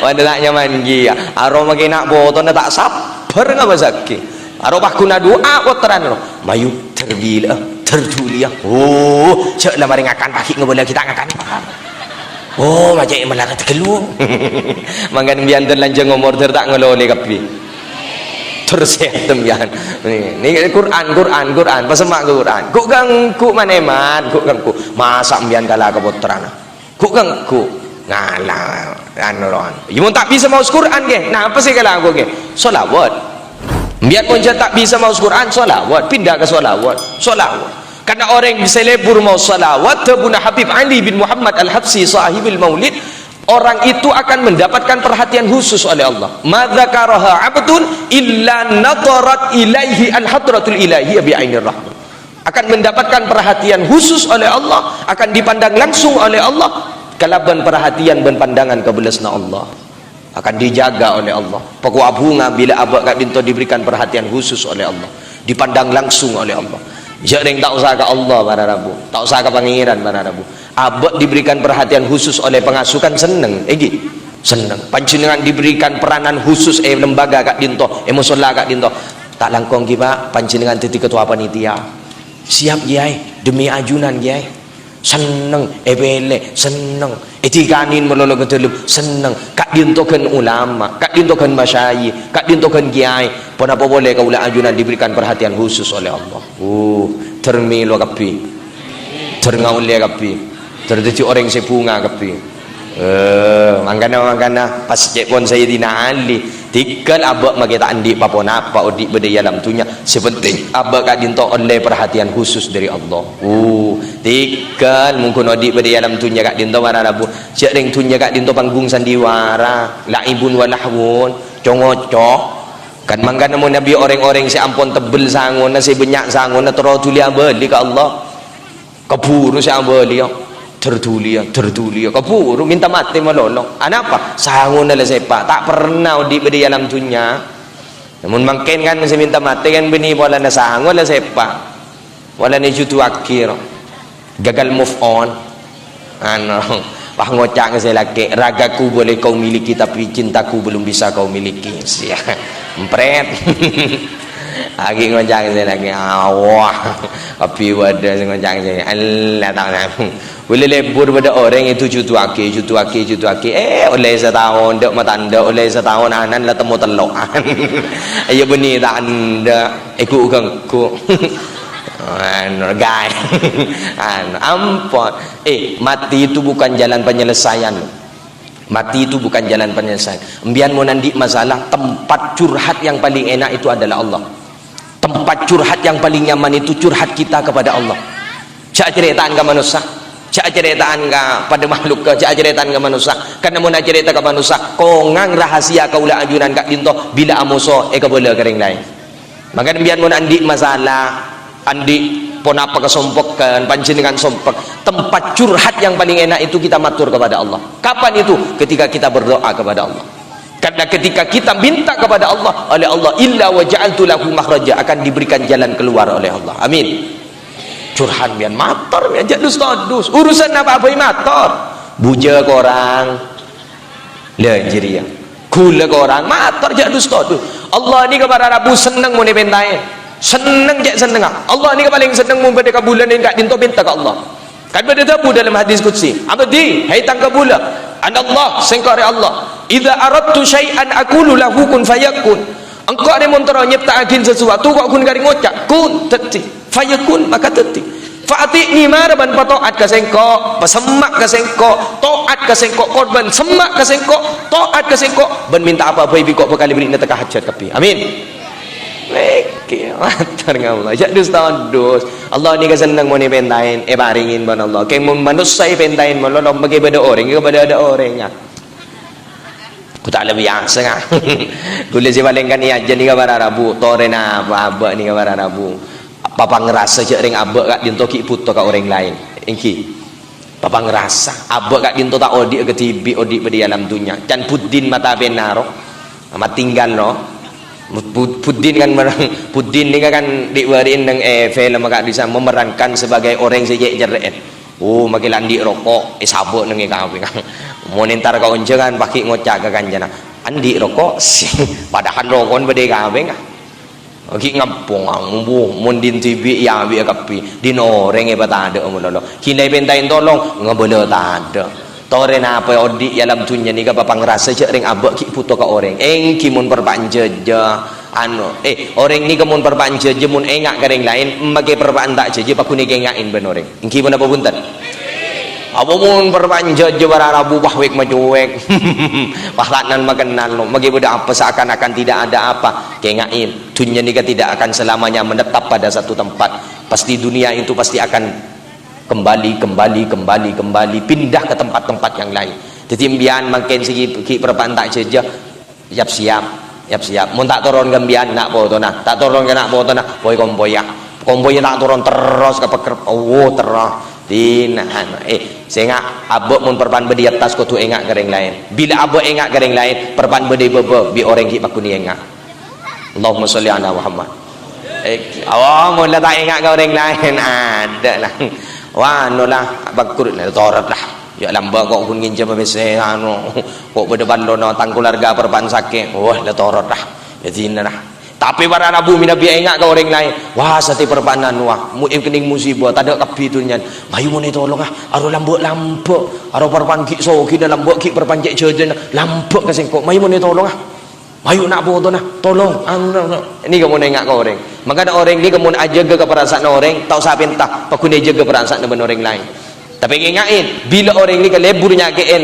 Padâ ta' nyaman kèya. Aro makè na' potona ta' sabbhâr ngabâssaghi. Aro pas ghun adu'a pottrana, ro. Mayu, dhâr bilâ'â, dhâr dhuliyâ. Oh, jâ' la marè ngakan, paghi' ngabâlâghi ta' ngakan. Oh, ma' cè' malarat ghâllu. Mangkana bi'ân dhâr lanjhâng omor, dhâr ta' ngalolè kabbhi. Dhâr sèhat sampèyan. Nè, nè, Qur'an, Qur'an, Qur'an. Pasemma' ka Qur'an. Ghu' ganggu, man-, èman. Ghu' ganggu. Masa' sampèyan kala ka pottrana? Ghu' ganggu. Ngala, anu, ron. Iyâ, mon ta' bisa maos Qur'an, ghi. Napa sè èkalako, ghi? Shalawat. Bi'ân mon jhâ' ta' bisa maos Qur'an, shalawat. Pinda ka shalawat. Shalawat. Karena orèng sè lebur maos shalawat, dhâbuna Habib Ali bin Muhammad Al-Habsyi, sahibul Maulid, orang itu akan mendapatkan perhatian khusus oleh Allah. "Ma dzakaraha 'abdun illa nadharat ilaihi al-hadratul ilahiyah bi 'ainir rahmah." Akan mendapatkan perhatian khusus oleh Allah, akan dipandang langsung oleh Allah, kalabân perhatian bân pandangan kabellasna Allah. Akan dijaga oleh Allah. Pakowa bhunga bilâ abâ' ka'dinto diberikan perhatian khusus oleh Allah, dipandang langsung oleh Allah. Jâ' rèng ta' osa ka Allah para rabu, ta' osa ka Pangèran para rabu. Abâ' diberikan perhatian khusus oleh pengasuh kan senneng, ènggi? Senneng. Panjhennengngan diberikan peranan khusus è lembaga ka'dinto, è mosolla ka'dinto. Ta' langkong, ghi, Pak, panjhennengngan dhâddhi ketua panitia. Siap, Kèyaè, demi ajunan, Kèyaè. Senneng, èpèlè, senneng. Èdhikanè malolo ka dâlem, senneng. Ka'dinto ghân ulama, ka'dinto ghân masyayikh, ka'dinto ghân kèyaè. Ponapa polè kaulâ ajunan diberikan perhatian khusus oleh Allah. Uh, dhâr mèlo kabbhi. Dhâr ngaollè kabbhi. Dhâr dhâddhi orèng sè bhunga kabbhi. Eh, mangkana, mangkana, pas cè' pon Sayyidina Ali, tèghâl abâ' makè ta' andi' pa-ponapa odi' bâdâ è alam dhunnya. Sè pentèng, abâ' ka'dinto ollè perhatian khusus dâri Allah. Uh, tèghâl, mon ghun odi' bâdâ è alam dhunnya ka'dinto para rabu. Jâ' rèng dhunnya ka'dinto panggung sandiwara, la'ibun wa lahwun, co-ngoco. Kan mangkana mon nabi orèng-orèng sè ampon tebbel sangona, sè bânnya' sangona, terro dhuli abâli ka Allah. Kabhuru sè abâliyâ, dhâr dhuliyâ, dhâr dhuliyâ. Kabhuru mènta matè malolo. Anapa? Sangona la sèpa'. Ta' pernah odi' bâdâ è alam dhunnya. Mon mangkèn kan sè mènta matè kan bânnè polana sango la sèpa'. Polana èjuduwaghi, ro. Gagal move on. Anu, pas ngoca' ka sè lakè', "Ragaku boleh kau miliki, tapi cintaku belum bisa kau miliki." Sia, empret. Lagi ngoca' ka sè lakè', "Awah, kabbhi bâdâ sè ngoca' ka sè, Allah, ta'." Boleh lebur bâdâ orèng èjuduwaghi, èjuduwaghi, èjuduwaghi. Eh, ollè sataon, dâ' matandhâ, ollè sataon, anan la temmo tello'an. Iyâ bânnè tandhâ, èghu-ghânggu. Anu, guys. Anu, ampon. Eh, mati itu bukan jalan penyelesaian. Mati itu bukan jalan penyelesaian. Embiyan mon andi' masalah, tempat curhat yang paling enak itu adalah Allah. Tempat curhat yang paling nyaman itu curhat kita kepada Allah. Jhâ' carèta'an ka manossa. Jhâ' carèta'an ka padâ makhlukka, jhâ' carèta'an ka manossa. Karna mon acarèta ka manossa, kongang rahasia kaulâ ajunan ka'dinto bilâ amoso èkabâlâ ka rèng laèn. Mangkana bi'ân mon andi' masalah, andi' ponapa kasompeghân, panjhennengngan sompek, tempat curhat yang paling enak itu kita matur kepada Allah. Kapan itu? Ketika kita berdoa kepada Allah. Karena ketika kita minta kepada Allah, oleh Allah, "Illa wa ja'altu lahu makhraja," akan diberikan jalan keluar oleh Allah. Amin. Curhat bi'ân, mator bi'ân, jhâ' dus-todus. Urusan apa bhâi mator. Bujâ korang. Lah, jârèya. Ghulâ korang, mator jhâ' dus-todus. Allah nèka para rabu senneng mon èpèntaè. Senneng cè' sennengnga. Allah nèka palèng senneng mon bâdâ kabulânan ka'dinto pènta ka Allah. Kan bâdâ dhâbu dalam hadis qudsi, "Abdi, hai tang kabulâ, anallah, sèngko' rè Allah. Idza aradtu syai'an aqulu lahu kun fayakun." Engko' rè mon terro nyepta'aghin sasuwatu, ko' ghun karè ngoca', "Kun," dhâddhi. Fayakun, maka dhâddhi. Fa'ati'ni, mara bân pato'at ka sèngko', pasemma' ka sèngko', to'at ka sèngko', korbhân semma' ka sèngko', to'at ka sèngko', bân mènta apa bhâi bi' ko' bhâkal èbèrri'na tekka hajhât kabbhi. Amin. Nèka, mator ka Allah. Jhâ' dus-todus. Allah nèka senneng mon èpèntaè, èparèngè bân Allah. Kèng mon manossa èpèntaè malolo, makè bâdâ orèng, èkabâlâ bâdâ orèng, ya. Ku ta' lebbi aseng, ah. Ghulâ sè palèng kan iyâ jhâ' nèka para rabu, torèna abâ'-abâ' nèka para rabu. Papangrasa jhâ' rèng abâ' ka'dinto ghi' bhuto ka orèng laèn. Èngghi. Papangrasa. Abâ' ka'dinto ta' odi'â kadhibi', odi' bâdâ è alam dhunnya. Can buddhin mata pènaro. Amat tinggal, no. Bu-, Buddin kan merang, Buddin nèka kan dhi' bâri'na neng, eh, film ka'dissa' memerankan sebagai orèng sè cè'-cerrè'è. Oh, makkè la andi' roko', èsabâ' neng è kapèng. Mon entar ka onjhângan, paghi' ngoca' ka kancana, "Andi' roko'?" Padahal roko'na bâdâ è kapèng. Ghi' ngampong, ambu, mon dhin dhibi' èabâ'â kabbhi, dhin orèng èpatadhâ'â malolo. Ghi' la èpènta'è tolong, ngabâlâ tadhâ'. Torè napa odi' è alam dhunnya nèka papangrasa jhâ' rèng abâ' ghi' bhuto ka orèng. Èngghi mon parpa'an jhâjâ, anu, eh, orèng nèka mon parpa'an jhâjâ, mon enga' ka rèng laèn, makkè parpa'an ta' jhâjâ, paghun èkaenga'è bân orèng. Èngghi ponapa bhunten? Apa mon parpa'an jhâjâ para rabu, wah, wèk-macowèk. Wah, ta' nan-makennal, no. Makkè bâdâ apa, seakan-akan tidak ada apa. Kaenga'è, dhunnya nèka tidak akan selamanya menetap pada satu tempat. Pasti dunia itu pasti akan kembali, kembali, kembali, kembali, pindah ke tempat-tempat yang lain. Dhâddhi, empèyan mangkèn sè ghi', ghi' parpa'an ta' jhâjâ, Yap-siyap, yap-siyap. Mon ta' toron ka empèyan, na' potona. Ta' toron ka na' potona, poi kompoyya. Kompoyya ta' toron terros ka pekkerebbhân. Oh, terros. Dina, anu, eh, sènga', abâ' mon parpa'an bâdâ è attas kodhu enga' ka rèng laèn. Bilâ abâ' enga' ka rèng laèn, parpa'an bâdâ è bâbâ, bi' orèng ghi' paghun ènga'. Allahumma sholli ala Muhammad. Eh, oh, mon la ta' enga' ka orèng laèn, adâ' la. Wah, anu la, bâkkur, la torot la. Yâ lambâ' ko' ghun ngènjhâmâ pèssè, anu, ko' bâdâ parlona tang kalowarga parpa'an sakè'. Wah, la torot, ah. Yâ dinah, ah. Tapè para rabu mènabi enga' ka orèng laèn. Wah, satè parpa'an anu, ah. Mu-, èkennèng musibah, tadâ' kabbhi dhunnyana. Mayu mon ètolong, ah. Aro lambâ'-lambâ'. Aro parpa'an ghi' sogina lambâ', ghi' parpa'an cè' jhâjâna. Lambâ' ka sèngko'. Mayu mon ètolong, ah. Mayu na' potona, tolong, anu, anu, anu. Nèka mon enga' ka orèng. Mangkana orèng nèka mon ajâgâ ka parasa'anna orèng, ta' osa pènta, paghun èjâgâ parasa'anna bân orèng laèn. Tapè ènga'è, bilâ orèng nèka lebur nyakè'è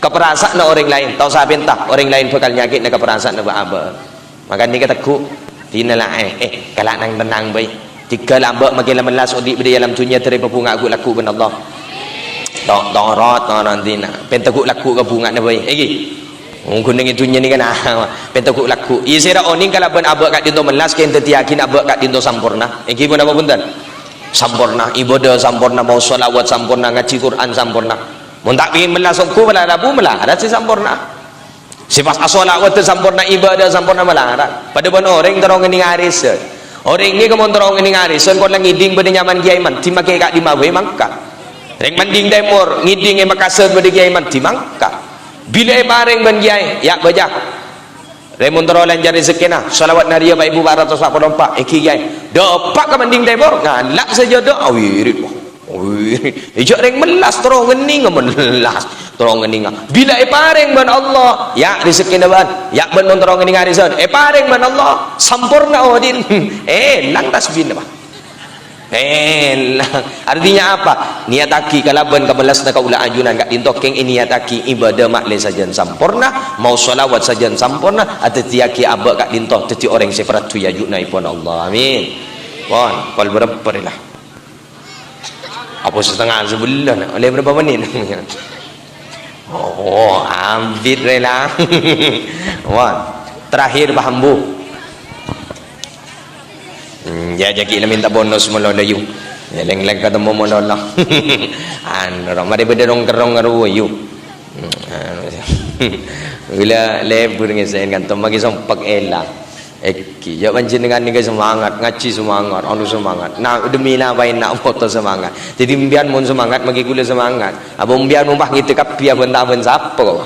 ka parasa'anna orèng laèn, ta' osa pènta, orèng laèn bhâkal nyakè'è ka parasa'anna bâ'-abâ'. Mangkana nèka tegghu', dinah la, eh, eh, kala' nang-tennang bhâi. Tèghâl abâ' makkè la mellas odi' bâdâ è alam dhunnya, dhâri pabhunga ghu'-lagghu' bân Allah. To-, torot, torot dinah. Pènta ghu'-lagghu' ka bhungana bhâi. Èngghi. Ghun neng è dhunnya nèka na, pènta ghu'-lagghu'. Iyâ sèra onèng kalabân abâ' ka'dinto mellas, kèng dhâddhiyâghin abâ' ka'dinto samporna. Èngghi ponapa bhunten? Samporna, ibadah samporna, maos shalawat samporna, ngajhi Qur'an samporna. Mon ta' pèngèn mellas ongghu, mala rabu, malarat sè samporna. Sè pas ashalawat samporna, ibadah samporna, malarat. Padâ bân orèng terro ngèdhing arisan. Orèng nèka mon terro ngèdhing arisan, kon la ngèdhing bâdâ nyamana kèyaè mandhi makkè ka'dimma bhâi mangkat. Rèng mandhing tèmor, ngèdhing è Makassar bâdâ kèyaè mandhi mangkat. Bilâ èparèng bân kèyaè, yâ bâca. Rè mon terro lancar rejekkèna, shalawat nariyah pa' èbu pa' ratos pa' polo empa', èngghi kèyaè. Dâpa' ka mandhing tèmor, ngala' sajâdâ, awirid. Wih, jhâ' rèng mellas, terro ngèdhing mellas, terro ngèdhing. Bilâ èparèng bân Allah, yâ, rejekkèna bân, yâ, bân mon terro ngèdhing arisan, èparèng bân Allah, samporna odi'na, èlang tasbihna, Pak. Èlang. Artinya apa? Niyataghi kalabân kamellasna kaulâ ajunan ka'dinto, kèng èniyataghi ibadah ma'lè sajân samporna, maos shalawat sajân samporna, adhâddhiyâghi abâ' ka'dinto dhâddhi orèng sè parlo èajunaèpon Allah. Amin. Pon, pol bârâmpa rè la. Apa setengah sebelas, nah? Oleh berapa menit? Oh, abit rè la. Wah, terakhir, Pak Ambu. Hmm, yâ, jhâ' ghi' la mènta bonus malolo, yu. Yâ, lèng-lèng katemmo malolo. Anu, ro, marè bâdâ rong-kerrong karo, yu. Hmm, anu, ghulâ lebur ngèssè'è kanto, maghi sompek èlang. Èngghi, yâ, panjhennengan nèka semangat, ngajhi semangat, anu semangat. Nah, demi napa ènga' foto semangat. Dhâddhi, empèyan mon semangat, maghi ghulâ semangat. Apa empèyan mon pas ngèdhing kabbhi abân-tabân sapa kok?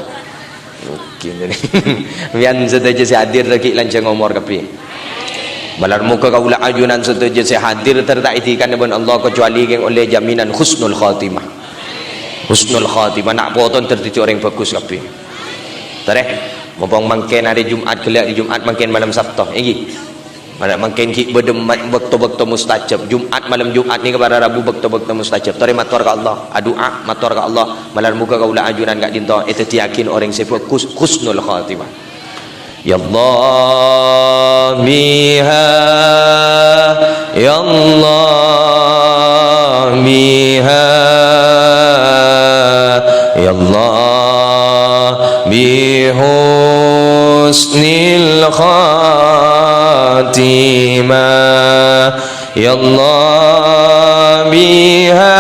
Èngghi, empèyan sadhâjâ sè hadir laghi lanjhâng omor kabbhi. Malar moghâ kaulâ ajunan sadhâjâ sè hadir ter ta' èdhikanè bân Allah kecuali kèng ollè jaminan husnul khatimah. Husnul khatimah, na' potona ter dhâddhi orèng bhâghus kabbhi. Tarè, mompong mangkèn arè Jum'at, ghellâ' arè Jum'at mangkèn malem Sabto, èngghi. Malem mangkèn ghi' bâdâ ma-, bâkto-bâkto mustajab. Jum'at, malem Jum'at nèka para rabu bâkto-bâkto mustajab. Torè mator ka Allah, adu'a, mator ka Allah. Malar moghâ kaulâ ajunan ka'dinto èdhâddhiyâghin orèng sè bhâghus, husnul khatimah. Ya Allah, biha, ya Allah, biha, ya Allah, bi husnil khatimah, ya Allah, biha.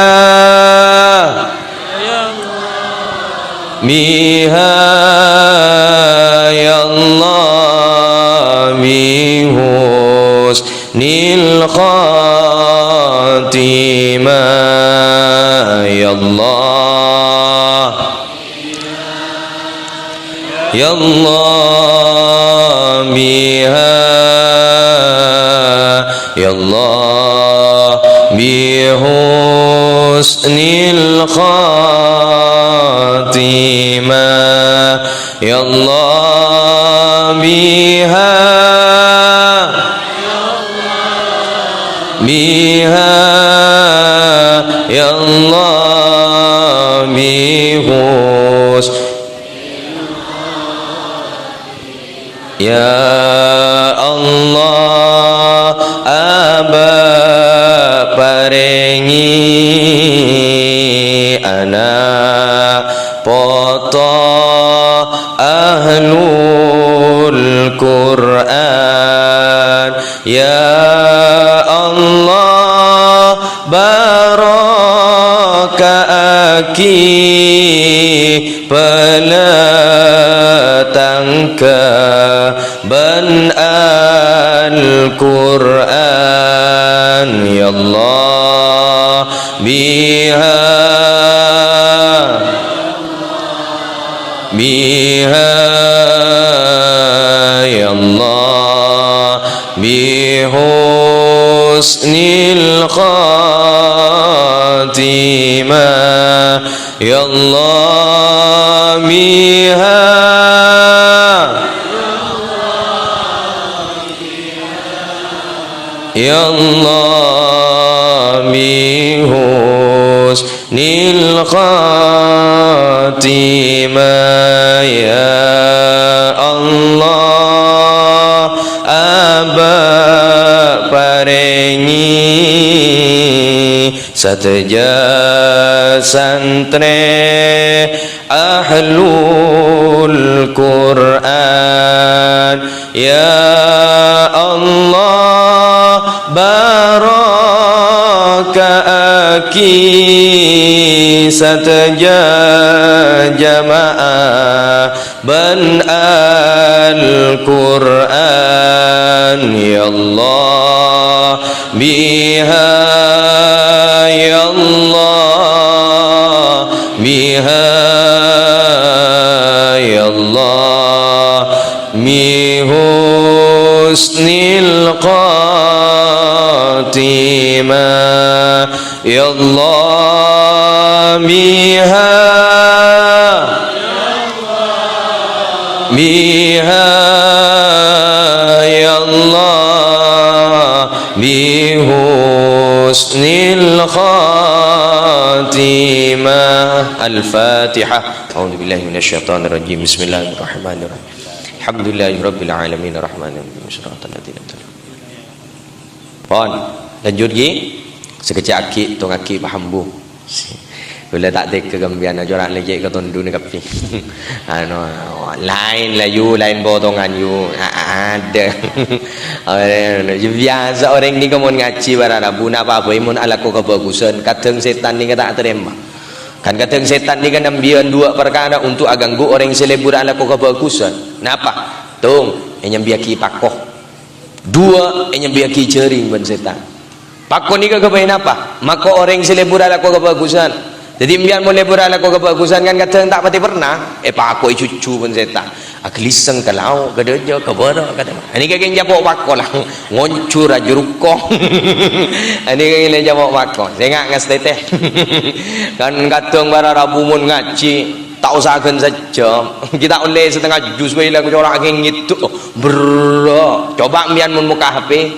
بها يا الله بحسن الخاتمة يا الله. يا الله بها، يا الله بحسن الخاتمة، يا الله بها، بها، يا الله بحسن. Ya Allah, abâ' parèngè ana' poto ahlul Qur'an. Ya Allah, baroka'aghi pèlatangka bân Al-Qur'an, ya Allah, biha, biha, ya Allah, bihusnil khatimah. Ya Allah, biha, ya Allah, bihusnil khatimah. Ya Allah, abâ' parèngè sadhâjâ santrè ahlul Qur'an. Ya Allah, baroka'aghi sadhâjâ jama'ah bân Al-Qur'an, ya Allah, biha, ya Allah, biha, ya Allah, bihusnil khatimah. Ya Allah, biha, biha, ya Allah, bihusnil khatimah. Al-Fatihah. A'udzubillahi minasyaitonirrajim. Bismillahirrahmanirrahim. Alhamdulillahirabbil alamin, arrahmanirrahim, shiratal ladzina an'amta 'alaihim. Pon, lanjut, ghi. Sakejjhâ' aghi', tong aghi', paham, Bu. Kaulâ ta' tegghâ ka sampèyan, ajhâ' la cè' katondhuna kabbhi. Anu, laèn la, yu, laèn potongan, yu. A-, a-, adâ. Biyasa orèng nèka mon ngajhi para rabu, napa bhâi mon alako kabhâghusân, kadhâng sètan nèka ta' tarèma. Kan kadhâng sètan nèka nambiyân duwâ' parkara ontok aghânggu orèng sè lebur alako kabhâghusân. Napa? Tong, ènyambiyâghi pako. Duwâ', ènyambiyâghi jhâring bân sètan. Pako nèka ghâbây napa? Mako orèng sè lebur alako kabhâghusân. Dhâddhi, empèyan mon lebur alako kabhâghusân kan kadhâng ta' patè perna èpakoè jhujhu bân sètan. Aghâliseng ka lao', ka dâjâ, ka bârâ', ka tèmor. Anèka kèng capo' pako la. Ngonjhur ajhâruko. Anèka kèng capo' pako. Sènga' ngastètè. Kan kadhâng para rabu mon ngajhi. Ta' osa ghân sajjhâm. Ghi' ta' ollè satengnga juz bhâi la, kocora' kèng ngèddu'. Berrâ'. Coba' empèyan mon mokka' H P.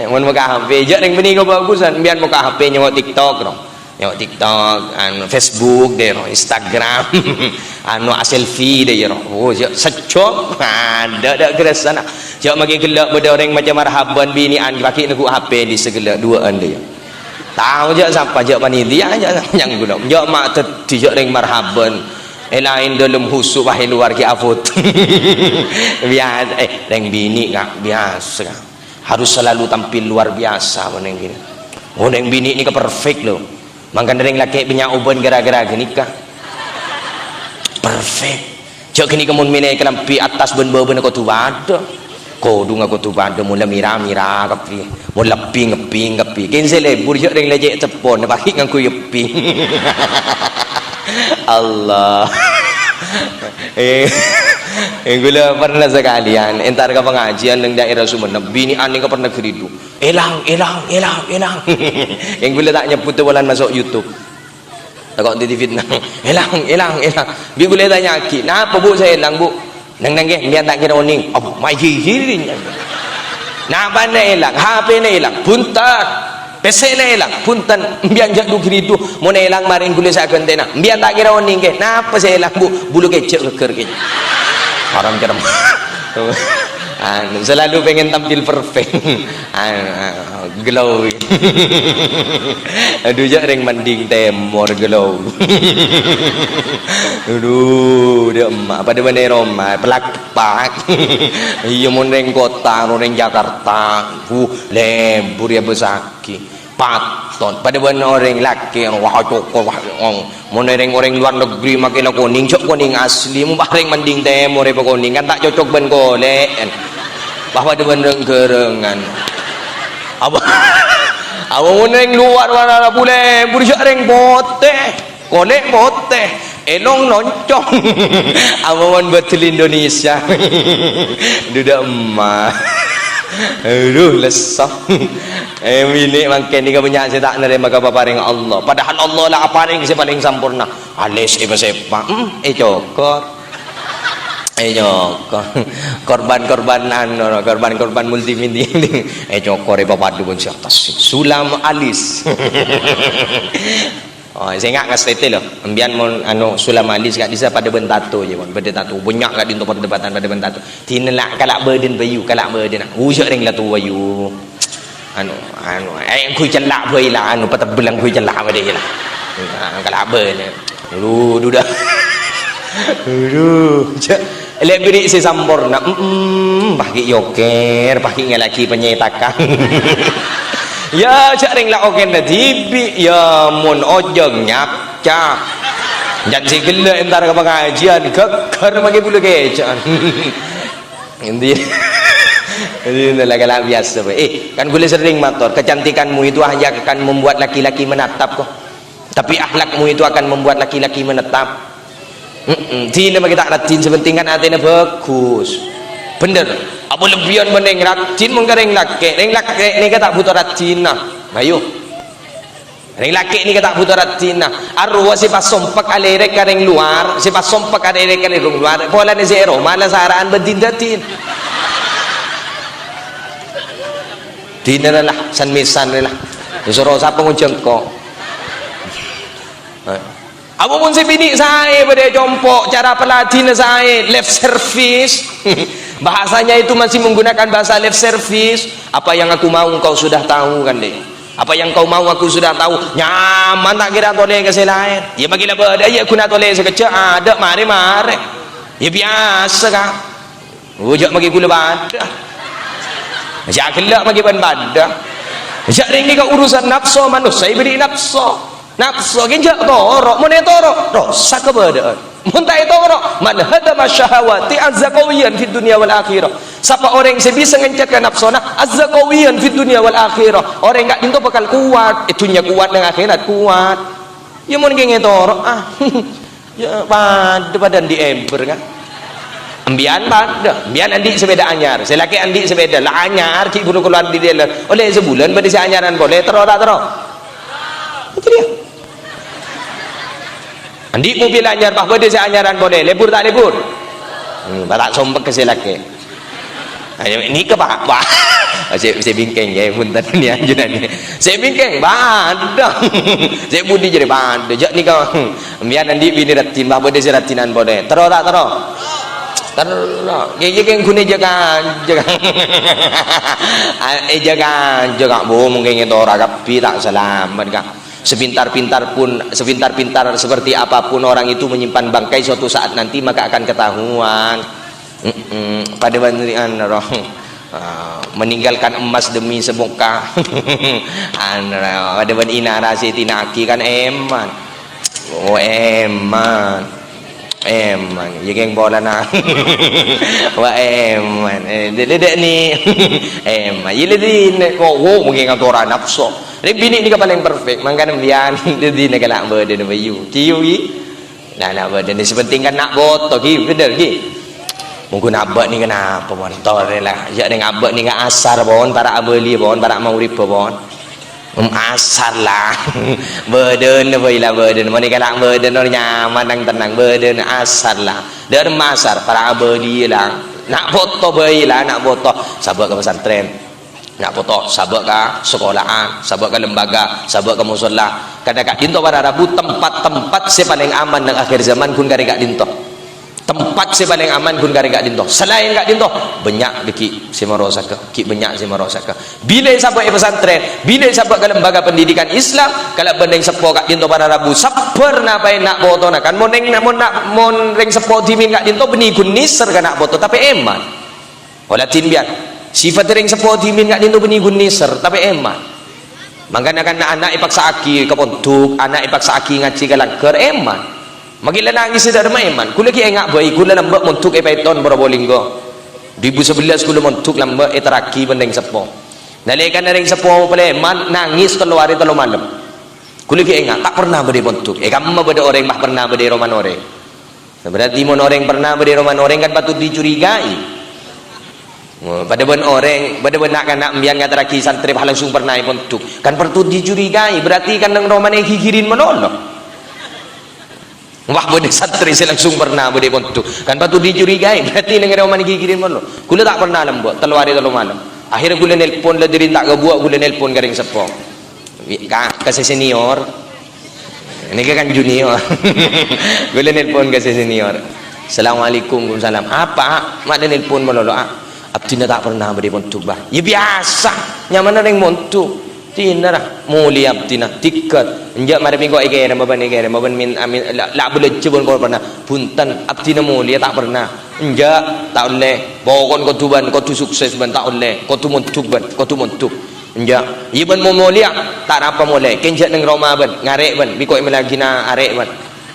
Mon mokka' H P, jhâ' rèng bânnè kabhâghusân. Empèyan mokka' H P nyèngo' TikTok, ro. Nyèngo' TikTok, anu, Facebook, dâ' ro, Instagram. Anu, a-selfie, dâ' ro. Oh, jhâ' sajjhâm. Adâ', dâ' ghârâsana. Jhâ' makè ghellâ' bâdâ orèng maca marhaban binè'an, paghi' neggu' H P dissa ghellâ' duwâ'ân, dâ' ro. Tao jhâ' sapa, jhâ' panitia, jhâ' nyangghuna. Jhâ' ma' dhâddhi, jhâ' rèng marhaban. È laèn dâlem khusu', wah, è luar ghi' afut. Biyasa, eh, rèng binè', Ka', biyasa, Ka'. Harus selalu tampil luar biasa, mon rèng binè'. Oh, rèng binè' nèka perfect, lo. Mangkana rèng lakè' bânnya' obân ghârâ-ghârâ ghânèka. Perfect. Jhâ' ghânèka mon mèlè kalambhi attas bân bâbâna kodhu padâ. Kodhungnga kodhu padâ, mon la mèra-mèra kabbhi, mon la pink, pink kabbhi. Kèng sè lebur jhâ' rèng lècè' ceppon, paghi' ngangghuy pink. Allah. Eh, eh, ghulâ pernah sakalèyan entar ka pangajiân neng daerah Sumenep, binè'an neng ka pernah ghâridu. "Èlang, èlang, èlang, èlang." Kèng ghulâ ta' nyebbhut polana maso' YouTube. Tako' dhâddhi fitnah. "Èlang, èlang, èlang." Bi' ghulâ ètanya'aghi, "Napa, Bu, sè èlang, Bu?" "Neng, neng, ngghi, embiyân ta' kèra onèng." "Oh, ma' ghiring." "Napana èlang?" "H P-na èlang." "Bhunten." "P C-na èlang." "Bhunten." "Embiyân jhâ' du-ghâridu. Mon èlang marèng ghulâ sè aghântèna." "Embiyân ta' kèra onèng, ngghi." "Napa sè èlang, Bu?" "Bulu kèjhâ' ghâggâr, kèjhâ'." Haram, haram. Anu, selalu pengen tampil perfect. Anu, anu. Glowing. Adhu, jhâ' rèng Manding Tèmor glowing. Adhu, dâ' emma', padâ bân è roma, plak-pak. Iyâ, mon rèng kottha, mon rèng Jakarta, bu, lebur ya besaghi. Patot. Padâ bân orèng lakè', wah, cokor, wah, ong. Mon orèng-orèng luar negeri make la konèng, jhâ' konèng asli. Mon orèng Manding Tèmor èpakonèng, kan ta' cocok bân kolè'en. Wah, padâ bân reng-ghârângan. Apa? Apa mon orèng luar warna bulè, buru jhâ' rèng potè. Kolè' potè. Èlong noncong. Apa mon bâdâl Indonesia? Duda emma. Aduh, lesso. Eh, binè' mangkèn nèka bânnya' sè ta' narèma kapaparèngnga Allah. Padahal Allah la aparèng sè palèng samporna. Alis èpa-sèpa, hmm, ècokor. Ècokor. Korban-korban anu, korban-korban multimedia. Ècokor èpapadâ bân sè attas. Sulam alis. Oh, sènga' ngastètè, lho. Embiyân mon, anu, sulam alis ka'dhissa' padâ bân tato, jâ, mon. Bâdâ tato. Bânnya' ka'dinto perdebatan padâ bân tato. Dinna la kala' bâdâna, payu, kala' bâdâna. Ojhâ' rèng la towa, yu. Anu, anu, eh, ghu cella' bhâi la, anu, patebbhâlân ghu cella' bâdâ, yu, la. Nah, kala' bâdâna. Aduh, duda. Aduh, jhâ'. Lè' bâri' sè samporna, mm, pas ghi' yokèr, pas ghi' ngèlaghi panyètakan. Ya, jhâ' rèng la okèr dhibi', ya mon ojhâng nyapca. Jhân sè ghellâ' entar ka pangajiân, ghâggâr makè bulâ kèjhâ'ân. Intinya, intinya la kala' biyasa bhâi. Eh, kan ghulâ serrèng mator, kecantikanmu itu hanya akan membuat laki-laki menatap, kok. Tapi akhlakmu itu akan membuat laki-laki menetap. Mm-mm. Dinna makè ta' raddhin, sè pentèng kan atèna bhâghus. Bhender. Apa lebbiyân bân rèng raddhin mon ka rèng lakè'. Rèng lakè' nèka ta' bhuto raddhinna. Ayo. Rèng lakè' nèka ta' bhuto raddhinna. Arowa sè pas sompek alèrèk ka rèng lowar, sè pas sompek alèrèk ka rèng lowar. Polana sè è roma la sara'an bân din-raddhin. Dinna la, san-mèsan la. Èsoro sapa ngonjhâ engko'? Apa mon sè binè' saè padâ compo', cara paladhina saè, lip service. Bahasanya itu masih menggunakan bahasa lip service. "Apa yang aku mau engkau sudah tahu kan, Dek? Apa yang kau mau aku sudah tahu." Nyaman ta' kèra tolè ka sè laèn. Ya makè la bâdâ, ya ghuna tolè sakejjhâ', adâ' marè-marè. Ya biyasa, Ka'. Oh, jhâ' makè ghulâ padâ. Jhâ' ghellâ' makè bân padâ. Jhâ' rèng nèka urusan napso manossa èberri' napso. Napso ghi' jhâ' toro', mon ètoro', rosak kabâdâ'ân. Mon ta' ètoro', "Man hadama syahawati azza qawiyan fid dunya wal akhirah." Sapa orèng sè bisa ngencet ka napsona, "azza qawiyan fid dunya wal akhirah." Orèng ka'dinto bhâkal kowat, è dhunnya kowat, neng akhèrat kowat. Ya mon ghi' ètoro', ah. Ya, padâ, padâ andi' ember, kan? Embiyân padâ, embiyân andi' sepèda anyar, sè lakè' andi' sepèda, la anyar, ghi' buru kalowar dâri dâlem. Ollè sabulân bâdâ sè anyaran polè, terro ta' terro? Itu dia. Andi' mobil anyar, pas bâdâ sè anyaran polè, lebur ta' lebur? Hmm, pas ta' sompek ka sè lakè'. Ayo, nèka, Pak, Pak. Sè, sè bingkèng, ya, bhunten, ya, ajunan. Sè bingkèng, padâ. Sè budi jârèya padâ. Jhâ' nèka, embiyân andi' binè raddhin, Pak, bâdâ sè raddhinan polè. Terro ta' terro? Terro. Ghi, ghi, ghi, ghun è jâgâ, jâgâ. Ah, è jâgâ, jâgâ, Bu, mungkin ètoro' kabbhi ta' salamet, Ka'. Sepintar-pintar pun, sepintar-pintar seperti apapun orang itu menyimpan bangkai, suatu saat nanti maka akan ketahuan. Mm-mm. Padâ bân ri-, anu, roh. Ah, meninggalkan emas demi semoka. Anu, roh. Padâ bân inara sè ètina'aghi kan èman. Oh, èman. Èman, iyâ kèng polana. Wa èman, eh, dè', dè', dè' ni. Èman, iyâ lè dinè, kok, wo, mungkin ngatora napso. Rè binè' nèka palèng perfect, mangkana biyan, dè' dinè kala' bâdâna, Bayu. Ciyu, ghi? Nah, na' bâdâna, sè penting kan na' poto, ghi, bhender, ghi? Monggu na' bâ' nèka napa, mon? Torè la. Jhâ' nèng abâ' nèka asar, pon, para' abâli, pon, para' maghrib, pon. Em, asar la. Bâdâna bhâi la bâdâna. Mon èkala' bâdâna nyaman nang-tennang. Bâdâna asar la. Dâ'remma asar, para' abâli la. Na' poto bhâi la, na' poto. Sabâ' ka pesantren. Na' poto, sabâ' ka sekolahan, sabâ' ka lembaga, sabâ' ka mosolla. Kadhâ' ka'dinto para' rabu tempat-tempat sè palèng aman nang akhir zaman ghun karè ka'dinto. Tempat sè palèng aman ghun karè ka'dinto. Salaèn ka'dinto, bânnya' dhâggi' sè marosaghâ, ghi' bânnya' sè marosaghâ. Bilâ sabâ' è pesantren, bilâ sabâ' ka lembaga pendidikan Islam, kalabân rèng seppo ka'dinto para' rabu sabbhâr napaè na' potona. Kan mon rèng, mon na', mon rèng seppo dhimèn ka'dinto bânnè ghun nèser ka na' poto, tapè èman. Ola dinbiyan, sifat rèng seppo dhimèn ka'dinto bânnè ghun nèser, tapè èman. Mangkana kan ana' èpaksa'aghi ka pondhuk, ana' èpaksa'aghi ngajhi ka langghâr, èman. Makkèla nangès è dâ'remma èman. Ghulâ ghi' enga' bhâi, ghulâ lambâ' mondhuk è Paiton, Probolinggo. Du èbu sabellâs ghulâ mondhuk lambâ' èterraghi bân rèng seppo. Nalèkana rèng seppo palèman, nangès tello arè tello malem. Ghulâ ghi' enga', ta' perna bâdâ è pondhuk. È kamma bâdâ orèng, bâh, perna bâdâ è romana orèng. Berarti mon orèng perna bâdâ è romana orèng kan patut dicurigai. Oh, padâ bân orèng, padâ bân na'-kana' embiyan ngaterraghi santrè, bâh, langsung perna è pondhuk. Kan patut dicurigai, berarti kan neng romana èghighiri malolo. Wah, bâdâ santrè sè langsung perna bâdâ è pondhuk. Kan patut dicurigai, berarti neng romana èghighiri malolo. Ghulâ ta' perna lambâ', tello arè tello malem. Akhirnya ghulâ nelpon, la dâri ta' kabuwâ', ghulâ nelpon ka rèng seppo. Wi-, ka, ka sè senior. Nèka kan junior. Ghulâ nelpon ka sè senior. "Assalamualaikum." "Waalaikumsalam." "Apa, A'? Ma' la nelpon malolo, A'?" "Abdhina ta' perna bâdâ è pondhuk, Bâh." "Yâ biyasa, nyamana rèng pondhuk." "Dinah ra, molè abdhina, tiket." "Enjâ', marè bi' engko' èkèrèm, bân èkèrèm, bân min-, amin, la, la abâlâjâ bân kor perna." "Bhunten, abdhina molè, ta' perna." "Enjâ', ta' ollè. Pokon kodhu bân, kodhu sukses bân, ta' ollè. Kodhu mondhuk bân, kodhu mondhuk." "Enjâ'." "Iyâ bân mon molèya, ta' arapa molè. Kèng jhâ' neng roma bân, ngarè' bân, bi' engko' èmellèyaghina arè' bân.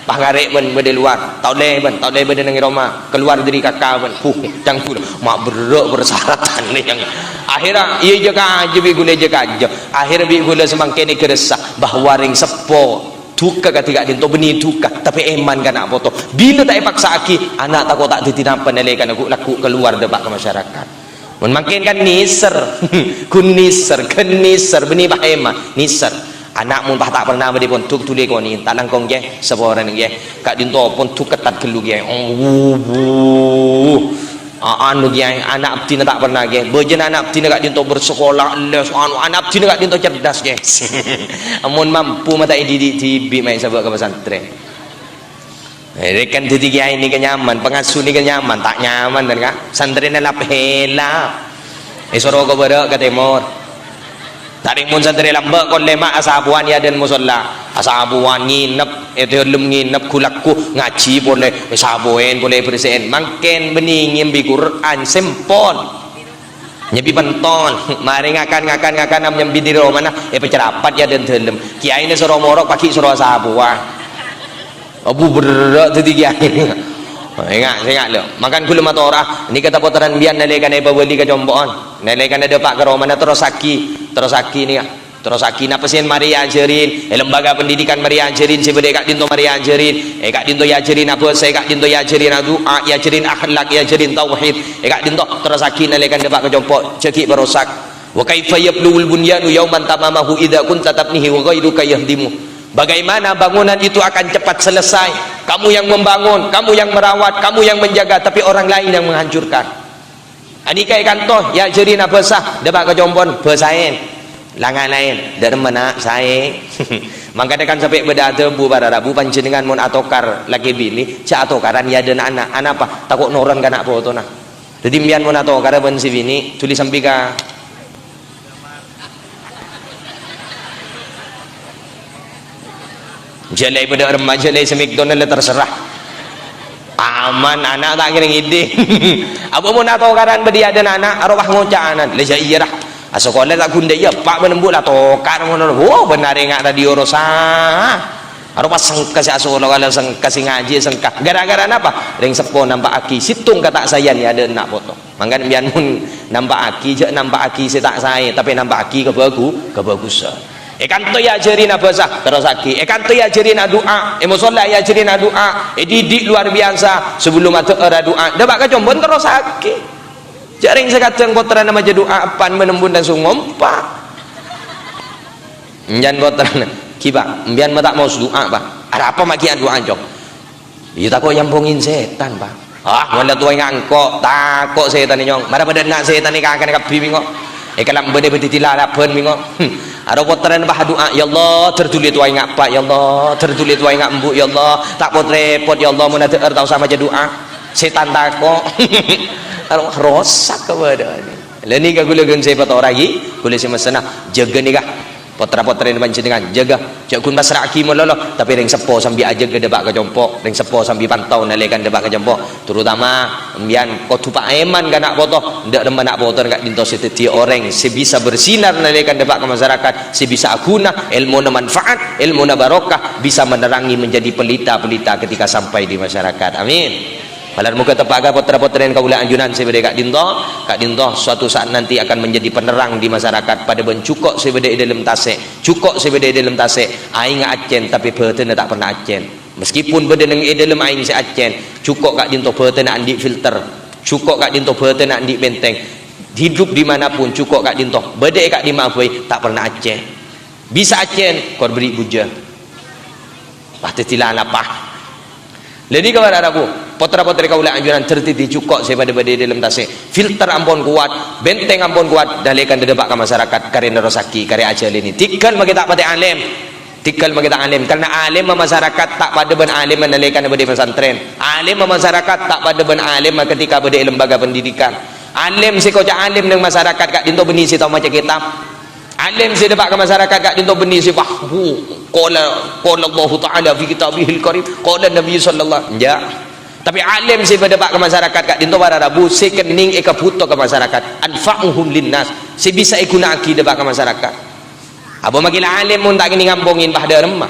Pas ngarè' bân bâdâ è lowar, ta' ollè bân, ta' ollè bâdâ neng roma, kalowar dâri kaka bân." Huh, cangghul, ma' berrâ' persyaratanna, cang. Akhirnya, iyâ jâ kajâ, bi' ghulâ jâ kajâ. Akhirnya bi' ghulâ samangkèn èghâressa bahwa rèng seppo dhukâ kadhi ka'dinto bânnè dhukâ, tapè èman ka na' poto. Bilâ ta' èpaksa'aghi, ana' tako' ta' dhâddhi napa nalèkana ghu'-, lagghu' kalowar dâpa' ka masyarakat. Mon mangkèn kan nèser. Ghun nèser, ghun nèser, bânnè bâh èman, nèser. Ana' mon bâh ta' perna bâdâ è pondhuk, dhuli konè'è, ta' langkong, ghi, saporana, ghi. Ka'dinto pondhuk ketat ghâllu, ghi. Oh, wu, wu. A-, anu, ghi, ana' abdhina ta' perna, ghi. Bâjâna ana' abdhina ka'dinto bersekolah, les, anu, ana' abdhina ka'dinto cerdas, ghi. Mon mampu, ma' ta' èdidik dhibi', ma' èsabâ' ka pesantren. Eh, kan dhâddhi kèyaè nèka nyaman, pangasuh nèka nyaman, ta' nyaman, kan, Kak? Santrèna la pèla. Èsoro ka bârâ' ka tèmor. Tarèng mon santrè lambâ' kollè ma' asabuwân è adâ'na mosolla. Asabuwân ngènep, è dâlem ngènep, ghu-lagghu ngajhi polè, èsabowèn polè, èberse'èn. Mangkèn bânnè nyambi Qur'an, sempol. Nyambi pentol. Marè ngakan, ngakan, ngakan, am nyambi dâri romana, èpacarapat è adâ'na dâlem. Kèyaèna soro morok, paghi' soro asabuwân. Abu berrâ' dhâddhi kèyaè. Enga', enga' lho. Mangkana ghulâ matora, nèka ta' potèran biyan nalèkana èpabâli ka compo'na. Nalèkana dâpa' ka romana terrossaghi, terrossaghi nèka. Terrossaghi napa sè marè èajhârin, è lembaga pendidikan marè èajhârin, sè bâdâ è ka'dinto marè èajhârin, è ka'dinto èajhârin abhâsa, è ka'dinto èajhârin adu'a, èajhârin akhlak, èajhârin tauhid, è ka'dinto terrossaghi nalèkana dâpa' ka compo', jhâ' ghi' parosak. "Wa kaifa yablughul bunyanu yauman tamamahu idza kunta tabnihi wa ghairuka yahdimu?" Bagaimana bangunan itu akan cepat selesai? Kamu yang membangun, kamu yang merawat, kamu yang menjaga, tapi orang lain yang menghancurkan. Anèka è kanto, èajhârin abhâsa, dâpa' ka compo'na, bhâsaèn. La ngalaèn, dâ'remma na', saè. Mangkana kan sampè' bâdâ adhâbu para rabu, panjhennengngan mon atokar lakè binè, jhâ' atokaran è adâ'na ana'. Anapa? Tako' noron ka na' potona. Dhâddhi, sampèyan mon atokara bân sè binè, dhuli sambi ka Jhâlâi bâdâ remma, jhâlâi sè McDonald, la terserah. Aman, ana' ta' kèra ngèdhing. Apa mon atokaran bâdâ è adâ'na ana', arowa ngoca'an, "La jhâ' iyâ, ra. Asakola ta' ghun dâ' iyâ, eppa' bân embu' la tokar ngono, lho." Wo, bân arè nga' radio rosa. Aropa sengka sè asolo kalè sengka sè ngajhi sengka. Gara-gara napa? Rèng seppo nampa'aghi sèttong kata' saèyan è adâ'na na' poto. Mangkana sampèyan mon nampa'aghi, jhâ' nampa'aghi sè ta' saè, tapè nampa'aghi kabhâghu-, kabhâghusân. È kanto èajhârina bhâsa, terrossaghi. È kanto èajhârina du'a, è mosolla èajhârina du'a, èdidik luar biasa. Sabellunna adhâ'âr adu'a, dâpa' ka compo'en terrossaghi. Jhâ' rèng sè kadhâng pottrana majâ du'a, eppa'na mon embun langsung ngompa'. Sampèyan pottrana, "Ghi, Pa', sampèyan ma' ta' maos du'a, Pa'." "Arapa ma' ghi' adu'a, Cong?" "Iyâ tako' èampongè sètan, Pa'." "Ah, mon la towa ènga' engko', tako' sètanna, Cong. Mara padâ enna' sètanna èkakana kabbhi bi' engko'. Èkalambâna bâdâ è lalabân bi' engko'." Hmm. Aro pottrana pas adu'a, "Ya Allah, dâr dhuli towa ènga' eppa', ya Allah, dâr dhuli towa ènga' embu', ya Allah. Ta' pot-rèpot, ya Allah, mon adhâ'âr ta' osa majâ du'a. Sètan tako'." Aro rosak kabâdâ'ânna. La nèka ghulâ ghun sè èpatora'aghi, ghulâ sè messèna, jâgâ nèka. Pottra-pottrèna panjhennengngan, jâgâ. Jhâ' ghun passra'aghi malolo, tapè rèng seppo sambi ajâgâ dâpa' ka compo', rèng seppo sambi pantau nalèkana dâpa' ka compo'. Terutama, sampèyan kodhu paèman ka na' poto, endâ' remma na' poto ka'dinto sè dhâddhiyâ orèng sè bisa bersinar nalèkana dâpa' ka masyarakat, sè bisa aghuna, èlmona manfaat, èlmona barokah, bisa menerangi menjadi pelita-pelita ketika sampai di masyarakat. Amin. Malar moghâ teppa'a ka pottra-pottrèna kaulâ ajunan sè bâdâ è ka'dinto, ka'dinto suatu saat nanti akan menjadi penerang di masyarakat, padâ bân jhuko' sè bâdâ è dâlem tasè', jhuko' sè bâdâ è dâlem tasè', aèngnga accèn, tapè bâdânna ta' pernah accèn. Meskipun bâdâ neng è dâlem aèng sè accèn, jhuko' ka'dinto bâdânna andi' filter, jhuko' ka'dinto bâdânna andi' benteng. Hidup di mana pun, jhuko' ka'dinto bâdâ è ka'dimma'a bhâi, ta' pernah accèn. Bisa accèn, kor bâri' bujâ. Wah, dhâddhi la napa? La nèka para rabu, pottra-pottrè kaulâ ajunan dhâddhi jhuko' sè padâ-padâ è dâlem tasè'. Filter ampon kowat, benteng ampon kowat, nalèkana dâpa' ka masyarakat, karè nerrossaghi, karè ajhâlâni. Tèghâl makè ta' patè alèm. Tèghâl makè ta' alèm. Karna alèmma masyarakat ta' padâ bân alèmma nalèkana bâdâ è pesantren. Alèmma masyarakat ta' padâ bân alèmma ketika bâdâ è lembaga pendidikan. Alèm sè koca' alèm neng masyarakat ka'dinto bânnè sè tao maca kètab. Alèm sè dâpa' ka masyarakat ka'dinto bânnè sè, wah, hu, qala, qala Allahu Ta'ala fi kitabihil karim, qala Nabi sallallahu, enjâ'. Tapè alèm sè dâpa' ka masyarakat ka'dinto para rabu sè kennèng èkabhuto ka masyarakat, anfa'uhum linnas, sè bisa èghuna'aghi dâpa' ka masyarakat. Apa makè la alèm mon ta' kennèng ngampongè, pas dâ' remma.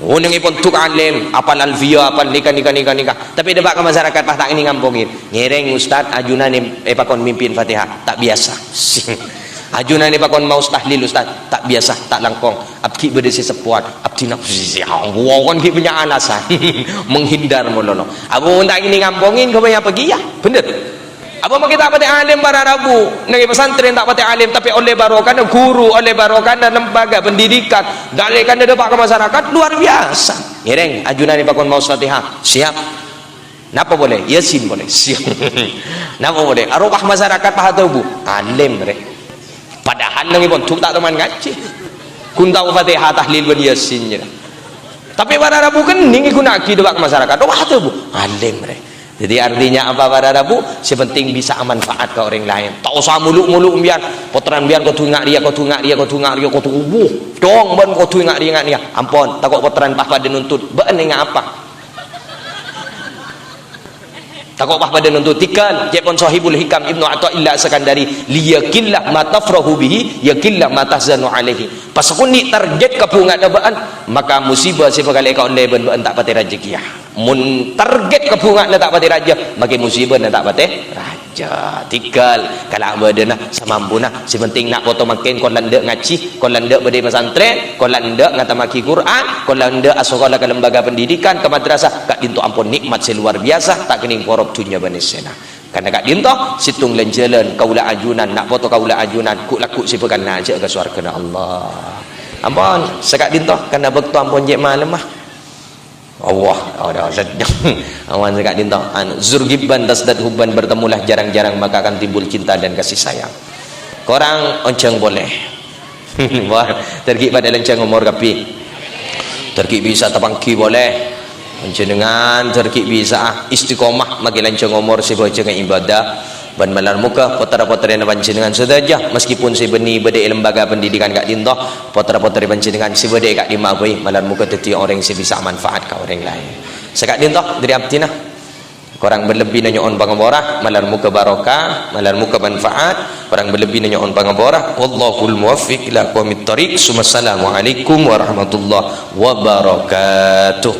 Onèng è pondhuk alèm, apal Alfiyah, apal nèka, nèka, nèka, nèka. Tapè dâpa' ka masyarakat pas ta' kennèng ngampongè. Ngèrèng, Ustad, ajunan è-, èpakon mimpin Fatihah. Ta' biyasa. Ajunan èpakon maos tahlil, Ustad. Ta' biyasa, ta' langkong. Abdhi bâdâ sè seppowan. Abdhina, wah, kan ghi' bânnya' alasan. Menghindar molono. Apa mon ta' kennèng ngampongè, ghâbây apa kèya? Bhender. Apa makè ta' patè alèm para rabu? Neng è pesantren ta' patè alèm, tapè ollè barokana ghuru, ollè barokana lembaga pendidikan, nalèkana dâpa' ka masyarakat, luar biasa. Ngèrèng, ajunan èpakon maos Fatihah. Siap. Napa polè? Yasin polè. Siap. Napa polè? Arowa masyarakat pas atobhu. Alèm, rè. Padahal neng è pondhuk ta' toman ngajhi. Ghun tao Fatihah, tahlil, bân Yasin, jâ. Tapè para rabu kennèng èghuna'aghi dâpa' ka masyarakat. Arowa atobhu. Alèm, rè. Jadi artinya apa para rabu? Sè penting bisa amanfaat ka orèng laèn. Ta' osa molo'-molo' sampèyan. Pottrana sampèyan kodhu ènga' rèya, kodhu ènga' rèya, kodhu ènga' rèya, kodhu, wuh, dong bân kodhu ènga' rèya, ènga' rèya. Ampon, tako' pottrana pas padâ nuntut. Bâ'na ènga' apa? Tako' pas padâ nuntut. Tèghâl, ca'èpon Shahibul Hikam Ibnu Athaillah As-Sakandari, "Liyaqilla ma tafrahu bihi, yaqilla ma tahzanu alaihi." Pas sakonè' target kabhungana bâ'na, maka musibah sè bhâkal èkaollè bân bâ'na ta' patè rajâ kèya. Mon target kabhungana ta' patè rajâ, makè musibana ta' patè rajâ. Tèghâl, kala' bâdâna, samampuna. Sè penting na' poto mangkèn, kon la endâ' ngajhi, kon la endâ' bâdâ è pesantren, kon la endâ' ngatammaghi Qur'an, kon la endâ' asakola ka lembaga pendidikan, ka madrasah, ka'dinto ampon nè'mat sè luar biasa, ta' kennèng porop dhunnya bân essèna. Karna ka'dinto, sèttong lan-jhâlân, kaulâ ajunan, na' poto kaulâ ajunan, ghu'-lagghu' sè bhâkal najâ'â ka sowarghâna Allah. Ampon, saka'dinto, karna bâkto ampon cè' malemma. Allah, Allah, sedang. Awan saka'dinto, anu, zur ghibban tazdad hubban, bertemulah jarang-jarang, maka akan timbul cinta dan kasih sayang. Korang onjhâng polè. Wah, dâr ghi' padâ lanjhâng omor kabbhi. Dâr ghi' bisa tapangghi polè. Panjhennengngan dâr ghi' bisa'a istiqomah makè lanjhâng omor sè bhâjângnga ibadah. Bân malar moghâ pottra-pottrèna panjhennengngan sadhâjâ, meskipun sè bânnè bâdâ è lembaga pendidikan ka'dinto, pottra-pottrè panjhennengngan sè bâdâ è ka'dimma bhâi, malar moghâ dhâddhiyâ orèng sè bisa manfaat ka orèng laèn. Saka'dinto dâri abdhina. Korang bân lebbina nyo'on pangampora, malar moghâ barokah, malar moghâ manfaat. Korang bân lebbina nyo'on pangampora. Wallahul muwaffiq ila aqwamit thoriq. Tsummassalamualaikum warahmatullahi wabarakatuh.